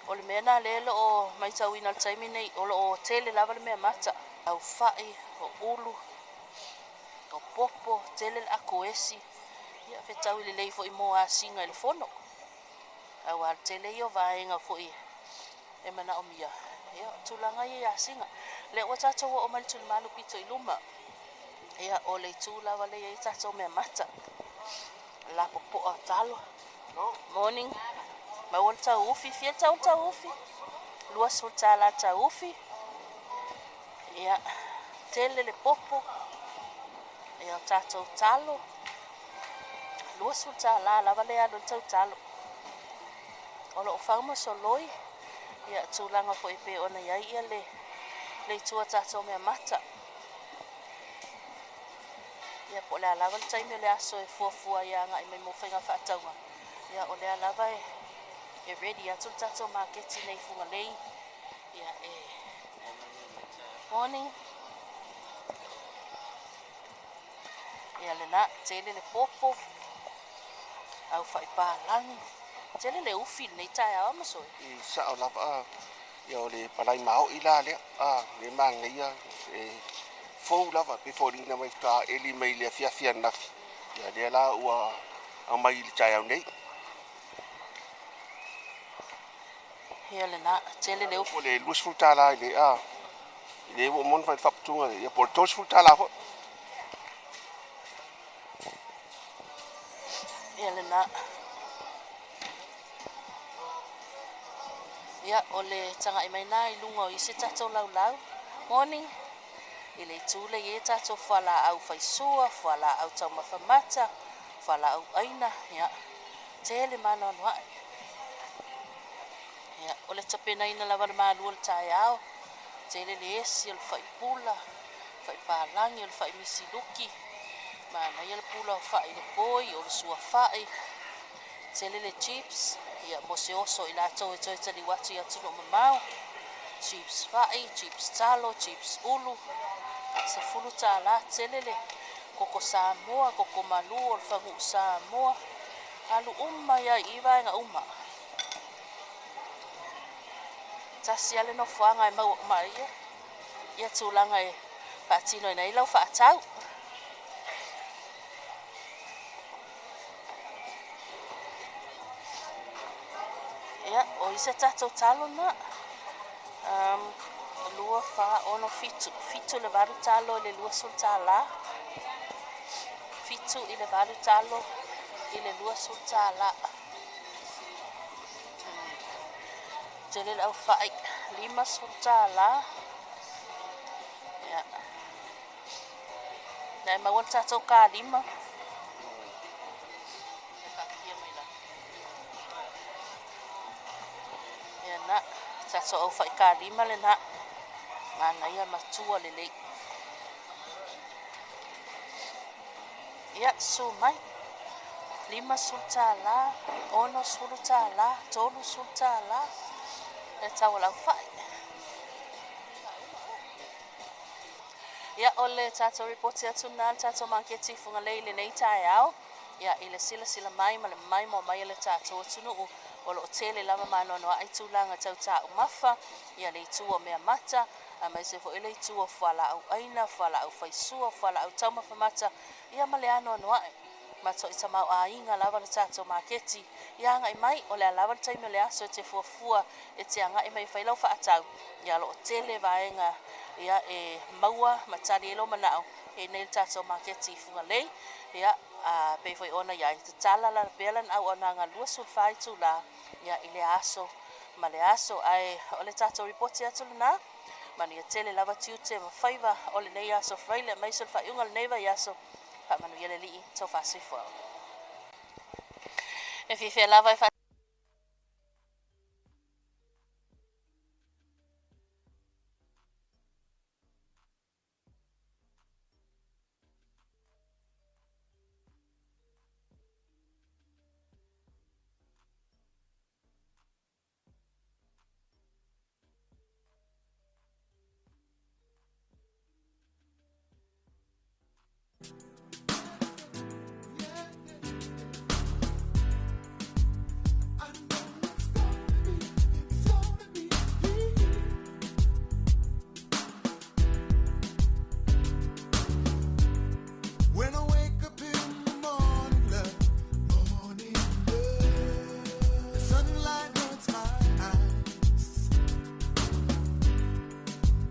O le mea na lea o maitauina le taimi nei, o lo o tele lava le mea mata. Au fai, o ulu, o popo, tele le ako esi. Ia fetau i lelei foi mo asiga i le fono. Au a le tele ia o vaega foi e manaomia. Ia, tulaga ia i asiga. Lea ua tatou oo mai le tulimanu pito i luma. Ia, o le itu lava lea i tatou mea mata. La popoa talo. Morning. Maua le tauufi, fia le tau tauufi. $20 tauufi. Ia, tele le popo. Ia, tatou talo. $20 lava le alu le tautalo. O loo fau ma soloi. Ia, tulaga foi pe ona iai ia le itu a tatou mea mata. Ia, po o le a lava le taimi o le aso e fuafua ia agai mai mo faiga faatauga. Ia, o lea lava e ready atu le tatou maketi nei Fugalei. Ia, e morning. Ia lena, tele le popo. Au fai palagi. Tele le ufi lenei taeao ma soe. I sao lava ia o le palai maoi la lea. A le magaia e fou lava pe foliga mai ta eli mai le afiafi anafi. Ia lea la ua aumai i le taeao nei. Ia lena, tele le ufi. O le $20 i le a. I le ua moni fai le faaputuga ia po o le $30 foi. Ia lena. Ia, o le tagai mai na i luga o isi tatou laulau. Morning. I le itu le i e tatou fualaau faisua, fualaau taumafa mata, Fualaau aina, ia, tele ma anoanoai. Ia, o le tapenaina lava o le malu o le taeao, tele le esi o le fai pula, fai palagi, o le fai misiluki, manaia le pula o fai le poi, o le suafai, tele le chips, ia, mo se oso i latou e toe taliu atu i atunuu mamao, chips fai, chips talo, chips ulu, $10, tele le koko Samoa, koko malu o le faguu Samoa, alu uma ia i vaega uma. Tasi lava le nofoaga e maua uma ai ia tulaga e faatinoina ai lau faatau. Ia, o isi a tatou talo na. 2, 4, 6, 7, 7 i le 8 talo i le $20. 7 i le 8 talo i le $20. Tele le au fai, $50. Ia. Na e maua le tatou kalima. Ia na, tatou au fai kalima le na. Manaia matua lelei. Ia, su mai. $50, $60, $30. Le tau o lau fai. Ia, o le tatou ripoti atu na le tatou maketi i Fugalei i lenei taeao. Ia, i le silasila mai ma le maimoa mai a le tatou atunuu, o lo o tele lava ma anoanoai tulaga tau taumafa, ia le itu o mea mata, aemaise foi le itu o fualaau aina, fualaau faisua, fualaau taumafa mata, ia ma le anoanoai. Matuai tamaoaiga lava le tatou maketi. Ia agai mai, o le a lava le taimi o le aso e te fuafua e te agai mai e fai lau faatau. Ia, o lo o tele vaega ia e maua ma tali ai lou manao i nei le tatou maketi i Fugalei. Ia, a pei foi ona iai, tatala lana pea lana auaunaga 24 itula ia i le aso ma le aso. Ae o le tatou ripoti atu lena, manuia tele lava tiute ma faiva o lenei aso Faraile aemaise o le faaiuga o lenei vaiaso. Faamanuia le Alii, tau faasoifua. E fiafia lava e When I wake up in the morning, love, morning, love, the sunlight hurts my eyes,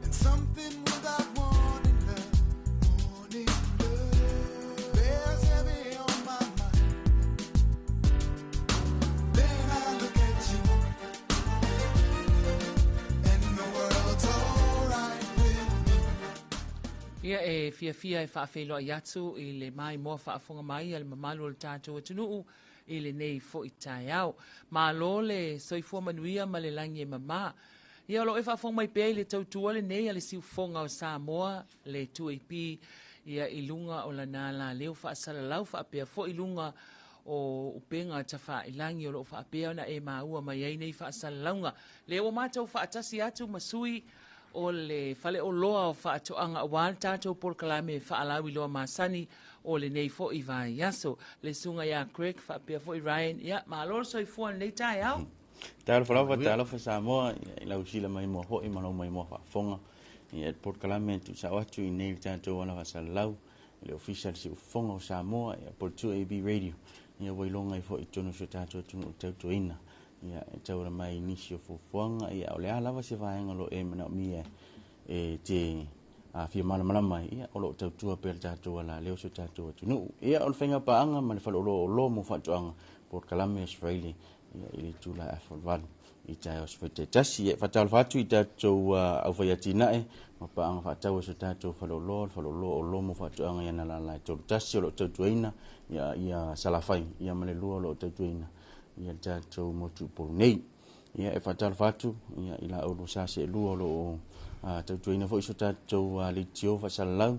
and something without warning, love, morning, love, bears heavy on my mind. Then I look at you, and the world's alright with me. Ia e fiafia e faafeiloai atu i le maimoa faafofoga mai a le mamalu o le tatou atunuu i lenei foi taeao. Malo le soifua manuia ma le lagi e mama. Ia o lo o e faafofoga mai pea i le tautua lenei a le siufofoga o Samoa, le 2AP, ia i luga o lana alaleo faasalalau faapea foi i luga o upega tafailagi o lo o faapea ona e maua mai ai nei faasalalauga. Lea ua matou faatasi atu ma sui o le faleoloa o faatoaga aua le tatou polokalame faalauiloa masani o lenei foi vaiaso. Le susuga ia Craig faapea foi Ryan, ia malo le soifua i lenei taeao. Talofa lava, talofa Samoa, i lau sila maimoa foi ma lau maimoa faafofoga. Ia le polokalame e tuusao atu i nei le tatou ala faasalalau, le Ofisa o le Siufofoga o Samoa, ia po o le 2AB Radio. Ia ua iloga ai foi i totonu o si o tatou atunuu tautuaina. Ia e tauala mai i nisi o fuafuaga, ia o le a lava se vaega o lo o e manaomia e te fia malamalama ai, ia o lo o tautua pea le tatou alaleo si o tatou atunuu. Ia o le faiga paaga ma le faleoloa o oloa mo faatoaga, polokalame Australia. Ia, i le itula e 7:30 i taeao se faitaitasi. Ia, e faatalofa atu i tatou aufai atinae ma paaga faatau a so tatou faleoloa, le faleoloa o Lomo Faatoaga i ana lala e 31 o lo o tautuaina ia, ia Salafai, ia ma le 2 o lo o tautuaina ia le tatou motu Upolu nei. Ia, e faatalofa atu ia, i la oulua sa seelua o lo o tautuaina foi so tatou leitio faasalalau,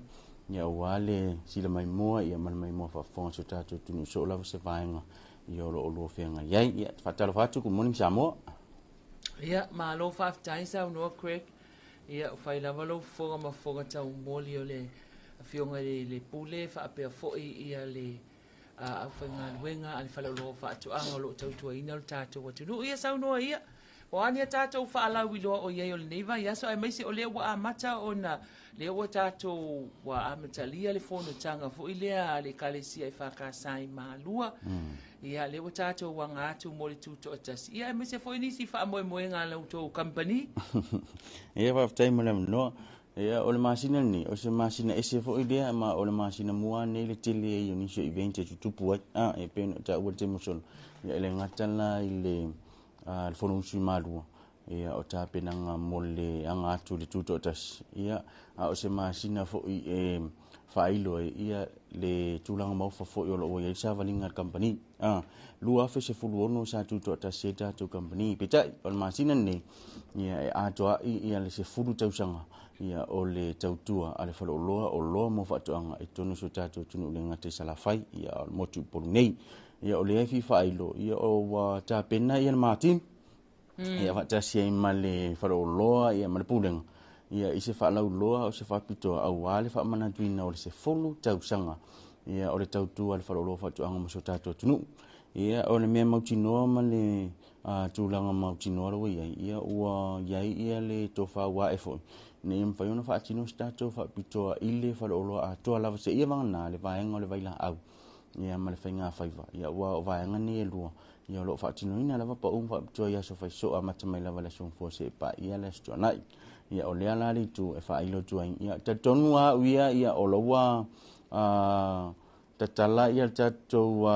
ia aua le sila maimoa ia ma le maimoa faafofoga so tatou atunuu soo lava se vaega ia o lo o lua feagai ai. Ia, faatalofa atu, good morning Samoa. Ia, malo faafetai saunoa Craig. Ia, ua fai lava lou fofoga ma fofoga taumoli o le afioga i le Pule faapea foi ia le aufaigaluega a le Faleoloa o Faatoaga o lo o tautuaina lo tatou atunuu. Ia saunoa ia, o a ni a tatou faalauiloa o i ai o lenei vaiaso, aemaise o lea ua amata ona, lea ua tatou ua amatalia le fonotaga foi lea a le Ekalesia EFKS i Malua. Ia, lea ua tatou aga atu mo le tutoatasi. Ia, aemaise foi nisi faamoemoega a la outou kamupani. Ia, faafetai mo le avanoa. Ia, o le masina lenei, o se masina ese foi lea, ma o le masina mua nei le tele ai o nisi o event e tutupu ai. E pei ona taua le taimi ua sola, ia, e le gata la i le le Fonousu i Malua, ia, o tapenaga mo le aga atu i le tutoatasi, ia, a o se masina foi e faailo ai ia le tulaga maofa foi o lo o ua i ai le savaliga a le kamupani. 2016 sa tutoatasi ai tatou kamupani. Peitai, o le masina lenei, ia, e atoai ia le 10 tausaga ia o le tautua a le faleoloa o Loa mo Faatoaga i totonu o si o tatou atunuu le gata i Salafai, ia, o le motu i Upolu nei. Ia, o lea e fia faailo, ia, o ua tapena ia le matini, ia faatasi ai ma le faleoloa ia ma le pulega, ia i se faalauiloa o se faapitoa aua le faamanatuina o le 10 tausaga ia o le tautua a le faleoloa faatoaga mo si o tatou atunuu. Ia, o le mea mautinoa ma le tulaga mautinoa la ua i ai, ia ua i ai ia le tofa ua ae foi ina ia mafai ona faatino se tatou faapitoa i le faleoloa atoa lava seia vagana le vaega o le vailaau ia ma le faiga faiva. Ia, ua o vaega nei e lua, ia o lo o faatinoina lava pau ma faapitoa i aso faisoo amata mai lava le aso Gafua seia paia le aso Tuanai. Ia, o lea la le itu e faailo atu ai. Ia, talitonu lava au ia, ia o la ua tatala ia le tatou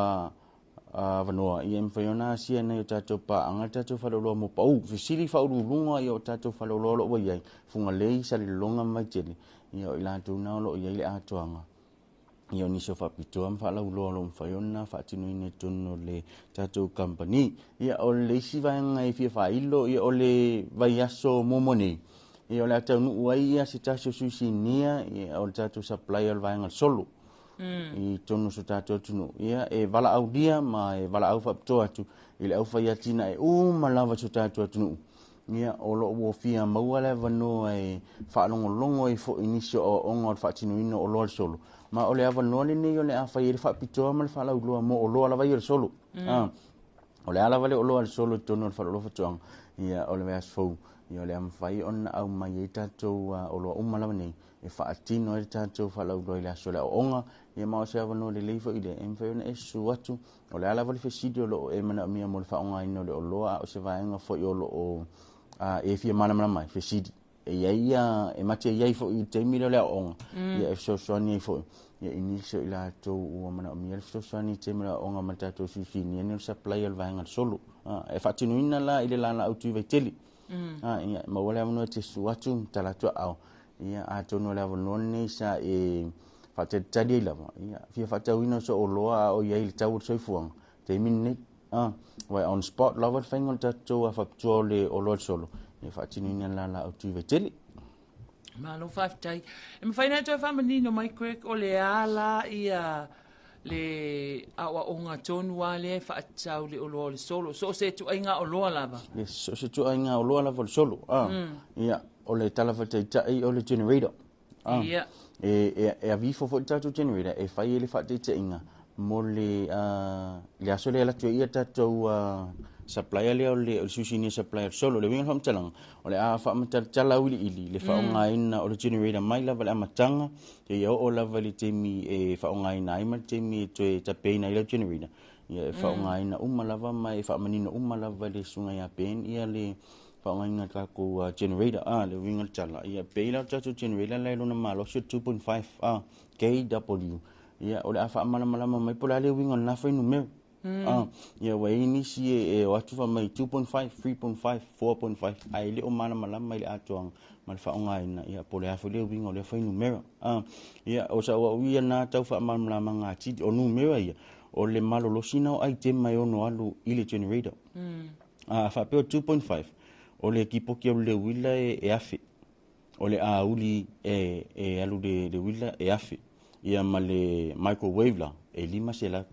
avanoa, ia e mafai ona asia nai o tatou paaga le tatou faleoloa mo pau. Fesili faauluuluga ia o tatou faleoloa o lo o ua i ai, Fugalei, Salelologa ma Vaitele, ia o i latou na o lo o i ai le atoaga. Ia o nisi o faapitoa ma faalauiloa o lo o mafai ona faatinoina i totonu o le tatou kamupani. Ia, o le isi vaega e fia faailo, ia o le vaiaso muamua nei, ia o le a taunuu ai ia se tasi o sui sinia ia, o le tatou supplier o le vaega o le solo i totonu o so tatou atunuu. Ia, e valaaulia ma e valaau faapitoa atu i le aufai atinae uma lava i so tatou atunuu. Ia, o lo o ua fia maua le avanoa e faalogologo ai foi i nisi o aoaoga o le faatinoina o oloa le solo. Ma o le avanoa lenei o le a fai ai le faapitoa ma le faalauiloa mo oloa lava ia o le solo. O le a lava le oloa le solo i totonu o le faleoloa faatoaga, ia, o le vaiaso fou, ia, o le a mafai ona aumai ai tatou oloa uma lava nei e faatino ai le tatou faalauiloa i le aso o le aoaoga. Ia, ma o se avanoa lelei foi lea e mafai ona e susu atu. O le a lava le fesili o lo o e manaomia mo le faaaogaina o le oloa, a o se vaega foi o lo o e fia malamalama ai, fesili. E i ai ia, e mate i ai foi i le taimi lea o le aoaoga, ia e fesoasoani ai foi ia i nisi o i latou ua manaomia le fesoasoani i le taimi o le aoaoga ma le tatou suisuinia nei o le supply o le vaega o le solo. E faatinoina la i le lalau atu i Vaitele. Ia, maua le avanoa e te susu atu, tala atu aao. Ia, atonu o le avanoa lenei sa e faatalitali ai lava, ia, fia faatauina o sou oloa a o i ai le tau o le soifuaga, taimi lenei. Uai on spot lava le faiga o le tatou faapitoa o le oloa le solo, ia faatinoina le lalau atu i Vaitele. Malo faafetai. E mafai ona e toe faamanino mai Craig, o le a la ia le aoaoga tonu lava lea e faatatau i le oloa o le solo, so o se ituaiga oloa lava? Yes, so o se ituaiga oloa lava o le solo. Ia, o le tala faataitai o le generator. Ia. E avi ifo foi le tatou generator e fai ai le faataitaiga mo le le aso lea e alu atu ai ia tatou supplier lea o le sushi supplier o le solo. Le uiga o le faamatalaga, o le a faamatalatala auiliili le faaaogaina o le generator mai lava i le amataga seia oo lava i le taimi e faaaogaina ai ma le taimi e toe tapeina ai lau generator. Ia e faaaogaina uma lava ma e faamanino uma lava e le susuga ia Ben ia le faaaogaina o le tatou generator. Le uiga o le tala, ia pei la o le tatou generator la e lona malosi o le 2.5 kW. Ia, o le a faamalamalama mai po o le a le uiga o lena fuainumera. Ia ua i ai nisi e o atu fai mai 2.5, 3.5, 4.5, ae le o malamalama i le atoaga ma le faaaogaina, ia po o le a foi le uiga o lea fuainumera. Ia o sau au ia na tau faamalamalamaga atili, o numera ia o le malolosina o aitema e ono alu i le generator. A faapea o 2.5, o le kipoki o le uila e 1,000, o le auli e alu le uila e 1,000, ia ma le microwave la e 500.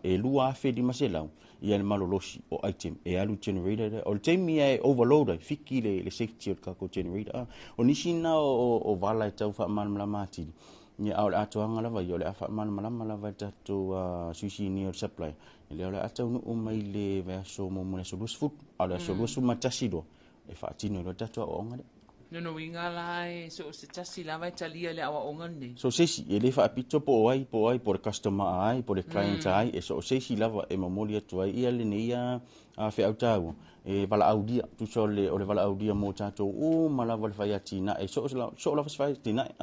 E 2,500 ia le malolosi o item e alu generator lea. O le taimi ia e overload ai, fiki le safety o le tatou generator. O nisi na o vala e tau faamalamalama atili, ia a o le atoaga lava ia o le a faamalamalama lava e tatou suisini o le supply. Lea o le a taunuu mai le vaiaso muamua le aso 20, a o le aso 21 loa e faatino ai loa le tatou aoaoga lea. Lona uiga la e so o se tasi lava e talia le aoaoga lenei. So se isi, e le faapito po o ai, po o ai, po o le customer ai, po o le client ai, e so o se isi lava e momoli atu ai ia lenei feau taua, e valaaulia, tusa o le valaaulia mo tatou uma lava le fai atinae, so o lava se fai atinae,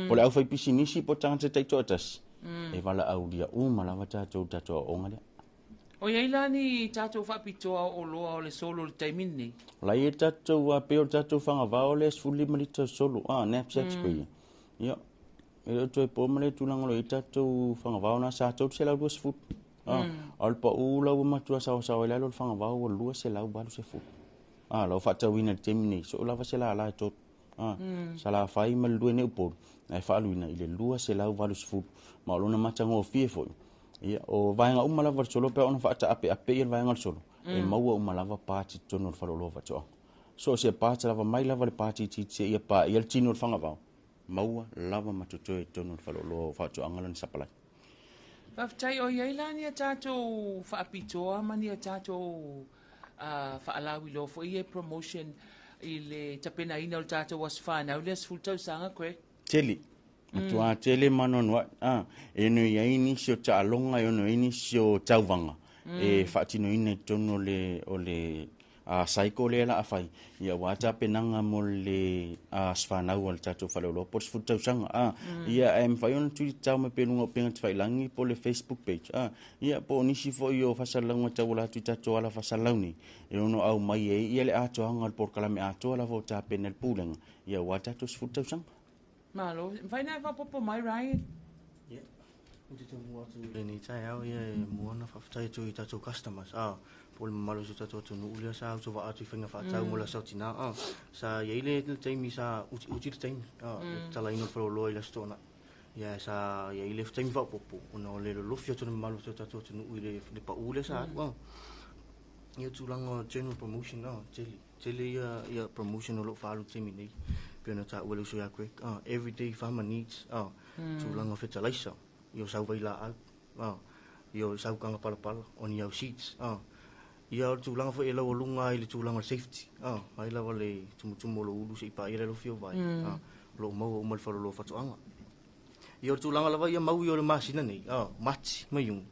po o le au fai pisinisi, po o tagata taitoatasi, e valaaulia uma lava tatou aoaoga lea. O iai la ni tatou faapitoa o oloa o le solo le taimi lenei? La ia tatou pei o le tatou fagavao le 15 lita solo, knapsack spray. Ia, e le o toe po ma le tulaga o lo o i ai tatou fagavao na sa 320. A o le pau lau ua matua saoasaoa i lalo o le fagavao ua 280. La ua faatauina i le taimi nei, so o lava se lala e tolu. Sa la fai ma le lua nei upolu, ae faaluina i le 280. Ma o lona matagofie foi. Ia, o vaega uma lava o le solo pe ona faataapeape ia le vaega o le solo, e maua uma lava pati totonu o le faleoloa faatoaga. So o se pati lava mai lava le pati itiiti seia paia le tino o le fagavao, maua lava ma totoe i totonu o le faleoloa o faatoaga lona sapalai. Faafetai o iai la ni a tatou faapitoa ma ni a tatou faalauiloa foi ia promotion i le tapenaina o le tatou aso fanau le 10 tausaga, Greg? Tele. Matua tele ma anoanoai. E ono i ai nisi o taaloga, e ono i ai nisi o tauvaga e faatinoina i totonu o le cycle lea la a fai. Ia ua tapenaga mo le aso fanau a le tatou faleoloa po o le 10 tausaga. Ia e mafai ona tuitao mai pea i luga o upega tafailagi po o le Facebook page. Ia po o nisi foi o faasalasalauga tauala atu i tatou ala faasalalau nei, e ono au mai ai ia le atoaga o le polokalame atoa lava o tapena i le pulega, ia ua tatou 10 tausaga. Malo, mafai na e faaopoopo mai, Ryan? Ia, ou te taumua atu i lenei taeao, ia e mua ona faafetai atu i tatou customers, po o le mamalu o si o tatou atunuu lea sa autovaa atu i faiga faatau mo le aso tina, sa i ai le taimi sa utiuti le taimi, le tatalaina o le faleoloa i le Aso Toonai. Ia sa i ai le taimi faaopoopo ona o le lolofi atu o le mamalu o si o tatou atunuu i le pau lea sa alu. Ia tulaga o general promotion, tele tele ia promotion o lo o faaalu i le taimi nei, pei ona taua e le uso ia Greg, everyday farmer needs, tulaga o fertilizer, ia o sau vailaau, ia o saukaga palapala, o ni au seeds. Ia o le tulaga foi e laualuga ai i le tulaga o le safety, ai lava le tumutumu o lou ulu seia paia le alofi o vai, o lo o maua uma i le faleoloa o faatoaga. Ia o le tulaga lava ia mau ia o le masina nei, Mati ma Iuni,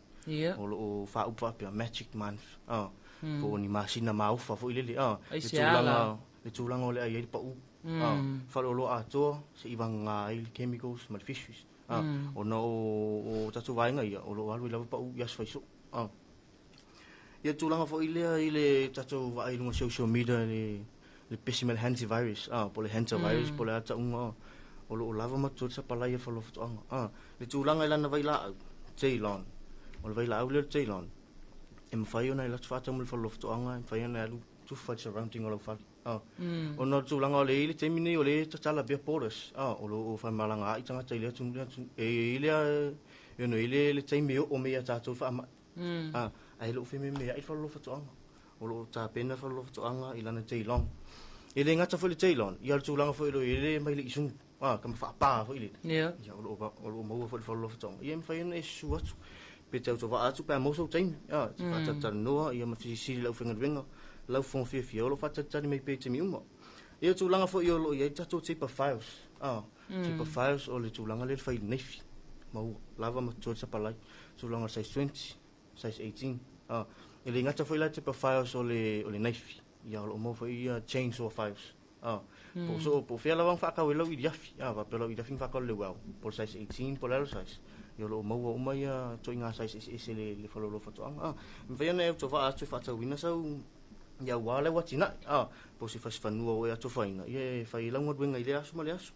o lo o faaupu faapea Magic Month, po o ni masina maofa foi lele, le tulaga o le ai ai le pau, faleoloa atoa seia vagana ai le chemicals ma le fisheries, ona o tatou vaega ia o lo o alu ai lava pau i aso faisoo. Ia tulaga foi lea i le tatou vaai i luga o social media le pesi mai le hantavirus, po o le hantavirus, po o le a tauga, o lo o lava ma totoe le sapalai a le faleoloa faatoaga. Le tulaga i lana vailaau, Ceylon, o le vailaau lea o le Ceylon, e mafai ona e alu atu faatau mai le faleoloa faatoaga, e mafai ona e alu tufa i le surrounding o lau fale. Ona o le tulaga o le i le taimi nei o lea e tatala pea borders, o lo o faimalaga ai tagata i le atunuu, e i ai lea, e ono i ai le taimi e oo mai ia tatou le faamai. Ae le o fememeai le faleoloa faatoaga. O lo o tapena le faleoloa faatoaga i lana Ceylon. E le gata foi le Ceylon, ia o le tulaga foi o lo o i ai le maile isugu, ka ma faapa foi lele. Ia o lo o maua foi le faleoloa faatoaga. Ia e mafai ona e susu atu, pe tautovaa atu pe a maua sou taimi. Te faatalatalanoa, ia ma fesilisili i le aufaigaluega, lau fofoga fiafia o lo o faatalitali mai pea i taimi uma. Ia o tulaga foi o lo o i ai tatou taper files. Taper files o le tulaga lea le fai i le naifi. Maua lava ma totoe le sapalai. Tulaga o le size 20, size 18. E le gata foi la taper files o le naifi. Ia o lo o maua foi ia chainsaw files. Po o so po o fea lava ona faatau ai lau iliafi. Faapea lau iliafi na faatau i le uau. Po o le size 18 po o le alo size. Ia o loo maua uma ia ituaiga asa eseese i le faleoloa faatoaga a. E mafai ona e autovaa atu e faatauina sau ia aua le au atinae a, po o se fasifanua ua e atofaina, ia e fai ai lau galuega i lea aso ma lea aso.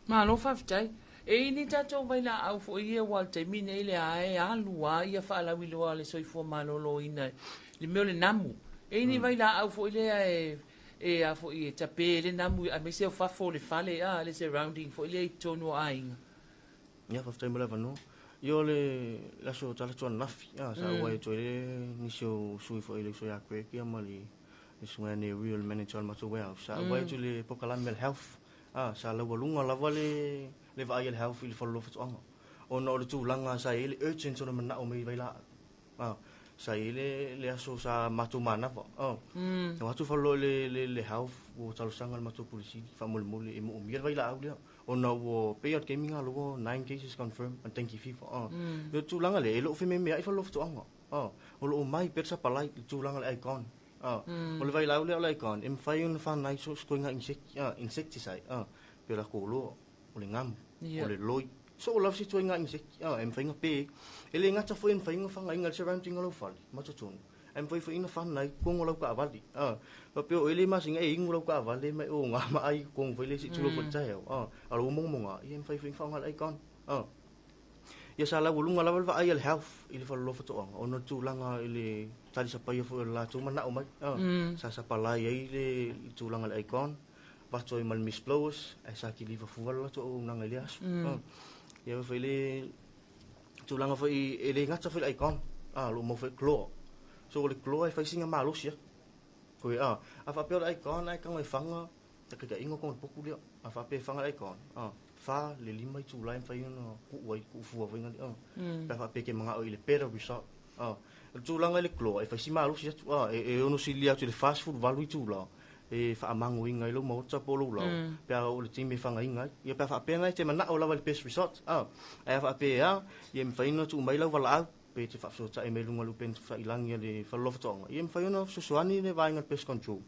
Malo faafetai. E i ai ni tatou vailaau foi ia aua o le taimi nei lea e alu lava ia faalauiloa a le soifua maloloina i le mea o le namu. E i ai ni vailaau foi lea e e a foi e tape ai le namu aemaise o fafo o le fale a, le surrounding foi lea i totonu o aiga. Ia, faafetai mo le avanoa. Ia o le aso talaatu ananafi, sa auai atu ai le nisi o sui foi le uso ia Greg ia ma le susuga ia Neri o le manager o le matou warehouse. Sa auai atu i le polokalame a le health, sa laualuga lava le vaai a le health i le faleoloa faatoaga. Ona o le tulaga sa i ai le urgent ona manao mai vailaau. Sa i ai le aso sa matou manava. Na o atu faleoloa i le health ua talosaga i le matou Pule Sili faamolemole e moomia le vailaau lea. Ona ua pei lava o le taimi lena ua 9 cases confirmed on dengue fever. O le tulaga lea, e le o fememeai faleoloa faatoaga. O lo o mai pea le sapalai i le tulaga o le icon. O le vailaau lea o le icon, e mafai ona fanai so o se ituaiga insecticide, pei o le akoloa, o le gamu, o le loi. So o lava se ituaiga insect, e mafai ona pe. E le gata foi e mafai ona fagaina le surrounding o lau fale ma totonu, ae mafai foi ona fanai totonu o lau taavale. Faapea o oe le masina e inu lau taavale ma e oga ma ai i totonu foi lea se i tulou foi i le taeao, a o lou mogamoga, ia e mafai foi ona faaaoga le icon. Ia sa laualuga lava le vaai a le health i le faleoloa faatoaga ona o le tulaga i le talisapaia foi o le latou manao mai. Sa sapalai ai le tulaga i le icon, avatu ai ma le mist blowers, ae sa kiliva fua le latou auaunaga i lea aso. Ia foi le tulaga foi e le gata foi le icon, o lo o maua foi le chlor. So o le chlor e fai sina malosi atu. Koe a faapea o le icon ae tago e faga takaitaiga o tonu potu lea. A faapea e faga le icon, 4 le 5 itula e mafai ona tuu ai, tuu fua foi pe a faapea e te manao i le better result. O le tulaga i le chlor e fai si malosi atu, e ono silia atu i le 48 itula e faamagoina ai lou maota po o lou lao, pe a oo i le taimi e fagaina ai. Ia pe a faapea na e te manao lava i le best result, ae a faapea a, ia e mafai ona tuu mai lau valaau, pe te faafesootai mai luga o le upega tafailagi a le faleoloa faatoaga, ia e mafai ona fesoasoani le vaega o le pest control.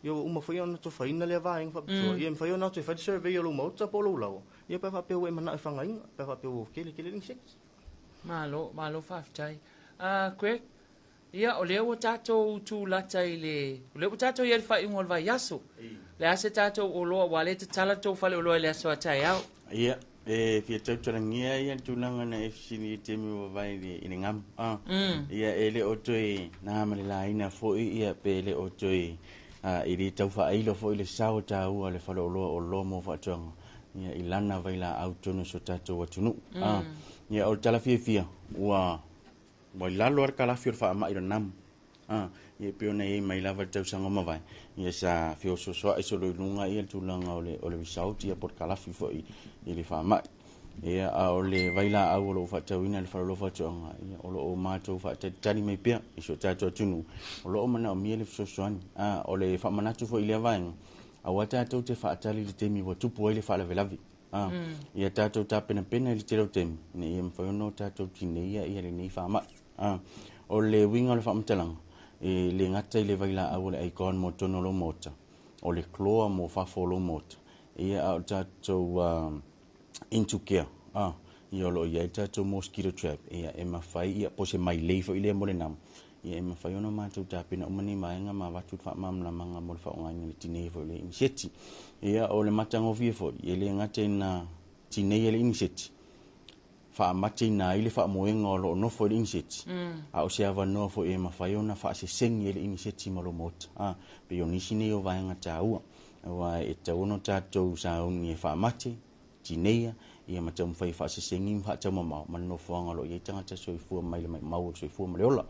Ia ua uma foi ona tofaina lea vaega faapitoa, ia e mafai ona atu e fai le survey o lou maota po o lou laoa, ia pe a faapea ua e manao e fagaina, pe a faapea ua tele tele le insect. Malo, malo faafetai. Greg, ia o lea ua tatou tulata i le, o lea ua tatou i ai i le faaiuga o le vaiaso. Le a se tatou oloa, aua o lea e tatala le tou faleoloa i le aso a taeao. Ia, e fia tautalagia ia le tulaga na e fesili i le taimi ua vavae i le gamu. Ia, e le o toe na ma le laina foi, ia, pe le o toe e le tau faailo foi le sao taua o le faleoloa o oloa mo faatoaga, ia, i lana vailaau tonu o so tatou atunuu. Ia, o le tala fiafia, ua i lalo lava le kalafi o le faamai o le namu. Ia e pei ona i ai mai lava le tausaga ua mavae, ia sa feosoasoa'i solo i luga ia le tulaga o le result ia po o le kalafi foi i le faamai. Ia a o le vailaau o lo o faatauina i le faleoloa faatoaga, ia o lo o matou faatalitali mai pea i si o tatou atunuu, o lo o manaomia le fesoasoani. O le faamanatu foi i lea vaega, aua tatou te faatali i le taimi ua tupu ai le faalavelave. Ia tatou tapenapena i le tele o taimi, ina ia mafai ona o tatou tineia ia lenei faamai. O le uiga o le faamatalaga, e le gata i le vailaau o le icon mo totonu o lou maota, o le chlor mo fafo o lou maota, ia a o tatou into care, ia o lo o i ai le tatou mosquito trap, ia e mafai, ia po o se mailei foi lea mo le namu, ia e mafai ona matou tapena uma nei vaega ma avatu le faamalamalamaga mo le faaaogaina i le tineia foi o le iniseti. Ia o le matagofie foi, e le gata ina tineia le iniseti, faamateina ai le faamoega o lo o nofo i le iniseti, a o se avanoa foi e mafai ona faasesegi ai le iniseti ma lou maota. Pei o nisi nei o vaega taua, aua e tatau ona tatou sauni e faamate, tineia, ia ma taumafai e faasesegi ma faataumamao ma le nofoaga o lo o i ai tagata soifua mai le maumau o le soifua ma le ola.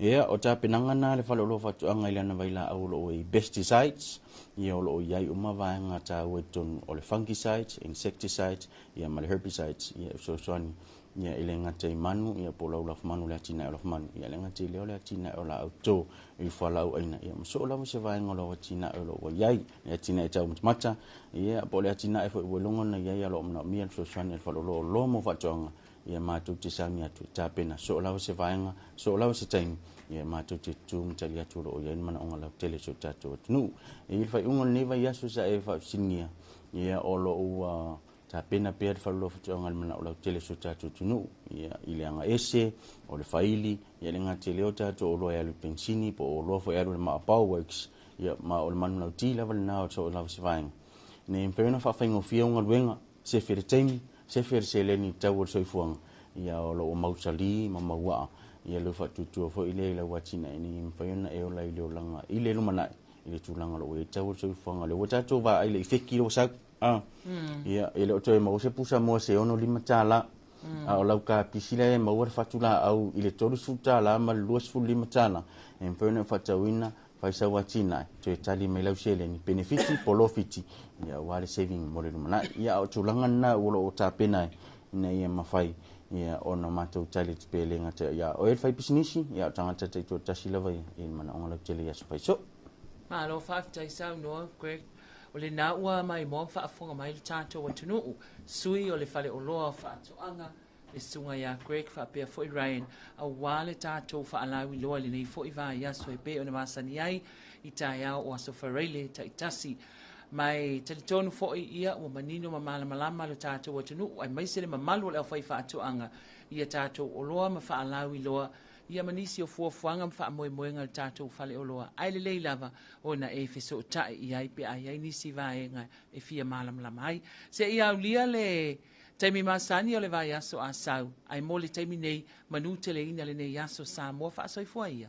Ia, o tapenaga na a le faleoloa faatoaga i lana vailaau o lo o i pesticides, ia o lo o i ai uma vaega taua i totonu o le fungicides, insecticides, ia ma le herbicides, ia e fesoasoani ia i le gata i manu, ia po o lau lafumanu, le atinae o lafumanu, ia le gata i lea o le atinae o laau toto i fualaau aina, ia ma soo lava se vaega o lau atinae o lo o ua i ai, le atinae taumatamata, ia po o le atinae foi ua iloga ona i ai a o lo o manaomia le fesoasoani a le faleoloa o oloa mo faatoaga, ia matou te sauni atu e tapena soo lava se vaega, soo lava se taimi, ia matou te tutu ma tali atu o lo o i ai le manaoga lautele o si o tatou atunuu. E i le faaiuga o lenei vaiaso sa e faafesiligia, ia o lo o ua Tapena pea le Faleoloa Faatoaga i le manao lautele o si o tatou atunuu, ia, i le agaese, o le faili, ia le gata i lea o tatou oloa e alu i penisini, po o oloa foi e alu i le maa Power Works, ia, ma o le manulauti lava lena o so o lava se vaega. Ina ia mafai ona faafaigofie au galuega, sefe i le taimi, sefe i le seleni i le tau o le soifuaga, ia, o lo o mausali ma mauaa, ia lou faatuatua foi lea i lau atinae, ina ia mafai ona e ola i le olaga i le lumanai, i le tulaga o lo o i ai le tau o le soifuaga. O lea ua tatou vaai i le ifeki lea ua sau, a, ia, e le o toe maua se pusa moa se $65, a o lau kapisi la e maua le fatulaau i le $30 ma le $25, e mafai ona e faatauina, fai sau atinae, toe tali mai lau seleni, penefiti, polofiti, ia, aua le saving mo le lumanai. Ia, a o tulaga lena ua lo o tapena ai, ina ia mafai ia ona matou tali atu pea e le gata ia oe le faipisinisi, ia o tagata taitoatasi lava ia i le manaoga lautele i aso faiso. Malo faafetai saunoa Greg. O lena ua maimoa ma faafofoga mai le tatou atunuu, sui o le Faleoloa o Faatoaga, le susuga ia Greg faapea foi Ryan, aua le tatou faalauiloa i lenei foi vaiaso e pei ona masani ai i taeao o Aso Faraile taitasi. Ma e talitonu foi ia ua manino ma malamalama lo tatou atunuu aemaise le mamalu o le aufaifaatoaga i a tatou oloa ma faalauiloa ia ma nisi o fuafuaga ma faamoemoega o le tatou faleoloa, ae lelei lava ona e fesootai i ai pe a i ai nisi vaega e fia malamalama ai. Seia aulia le taimi masani o le vaiaso a sau, ae mo le taimi nei, manuteleina lenei aso Samoa faasoifua ia.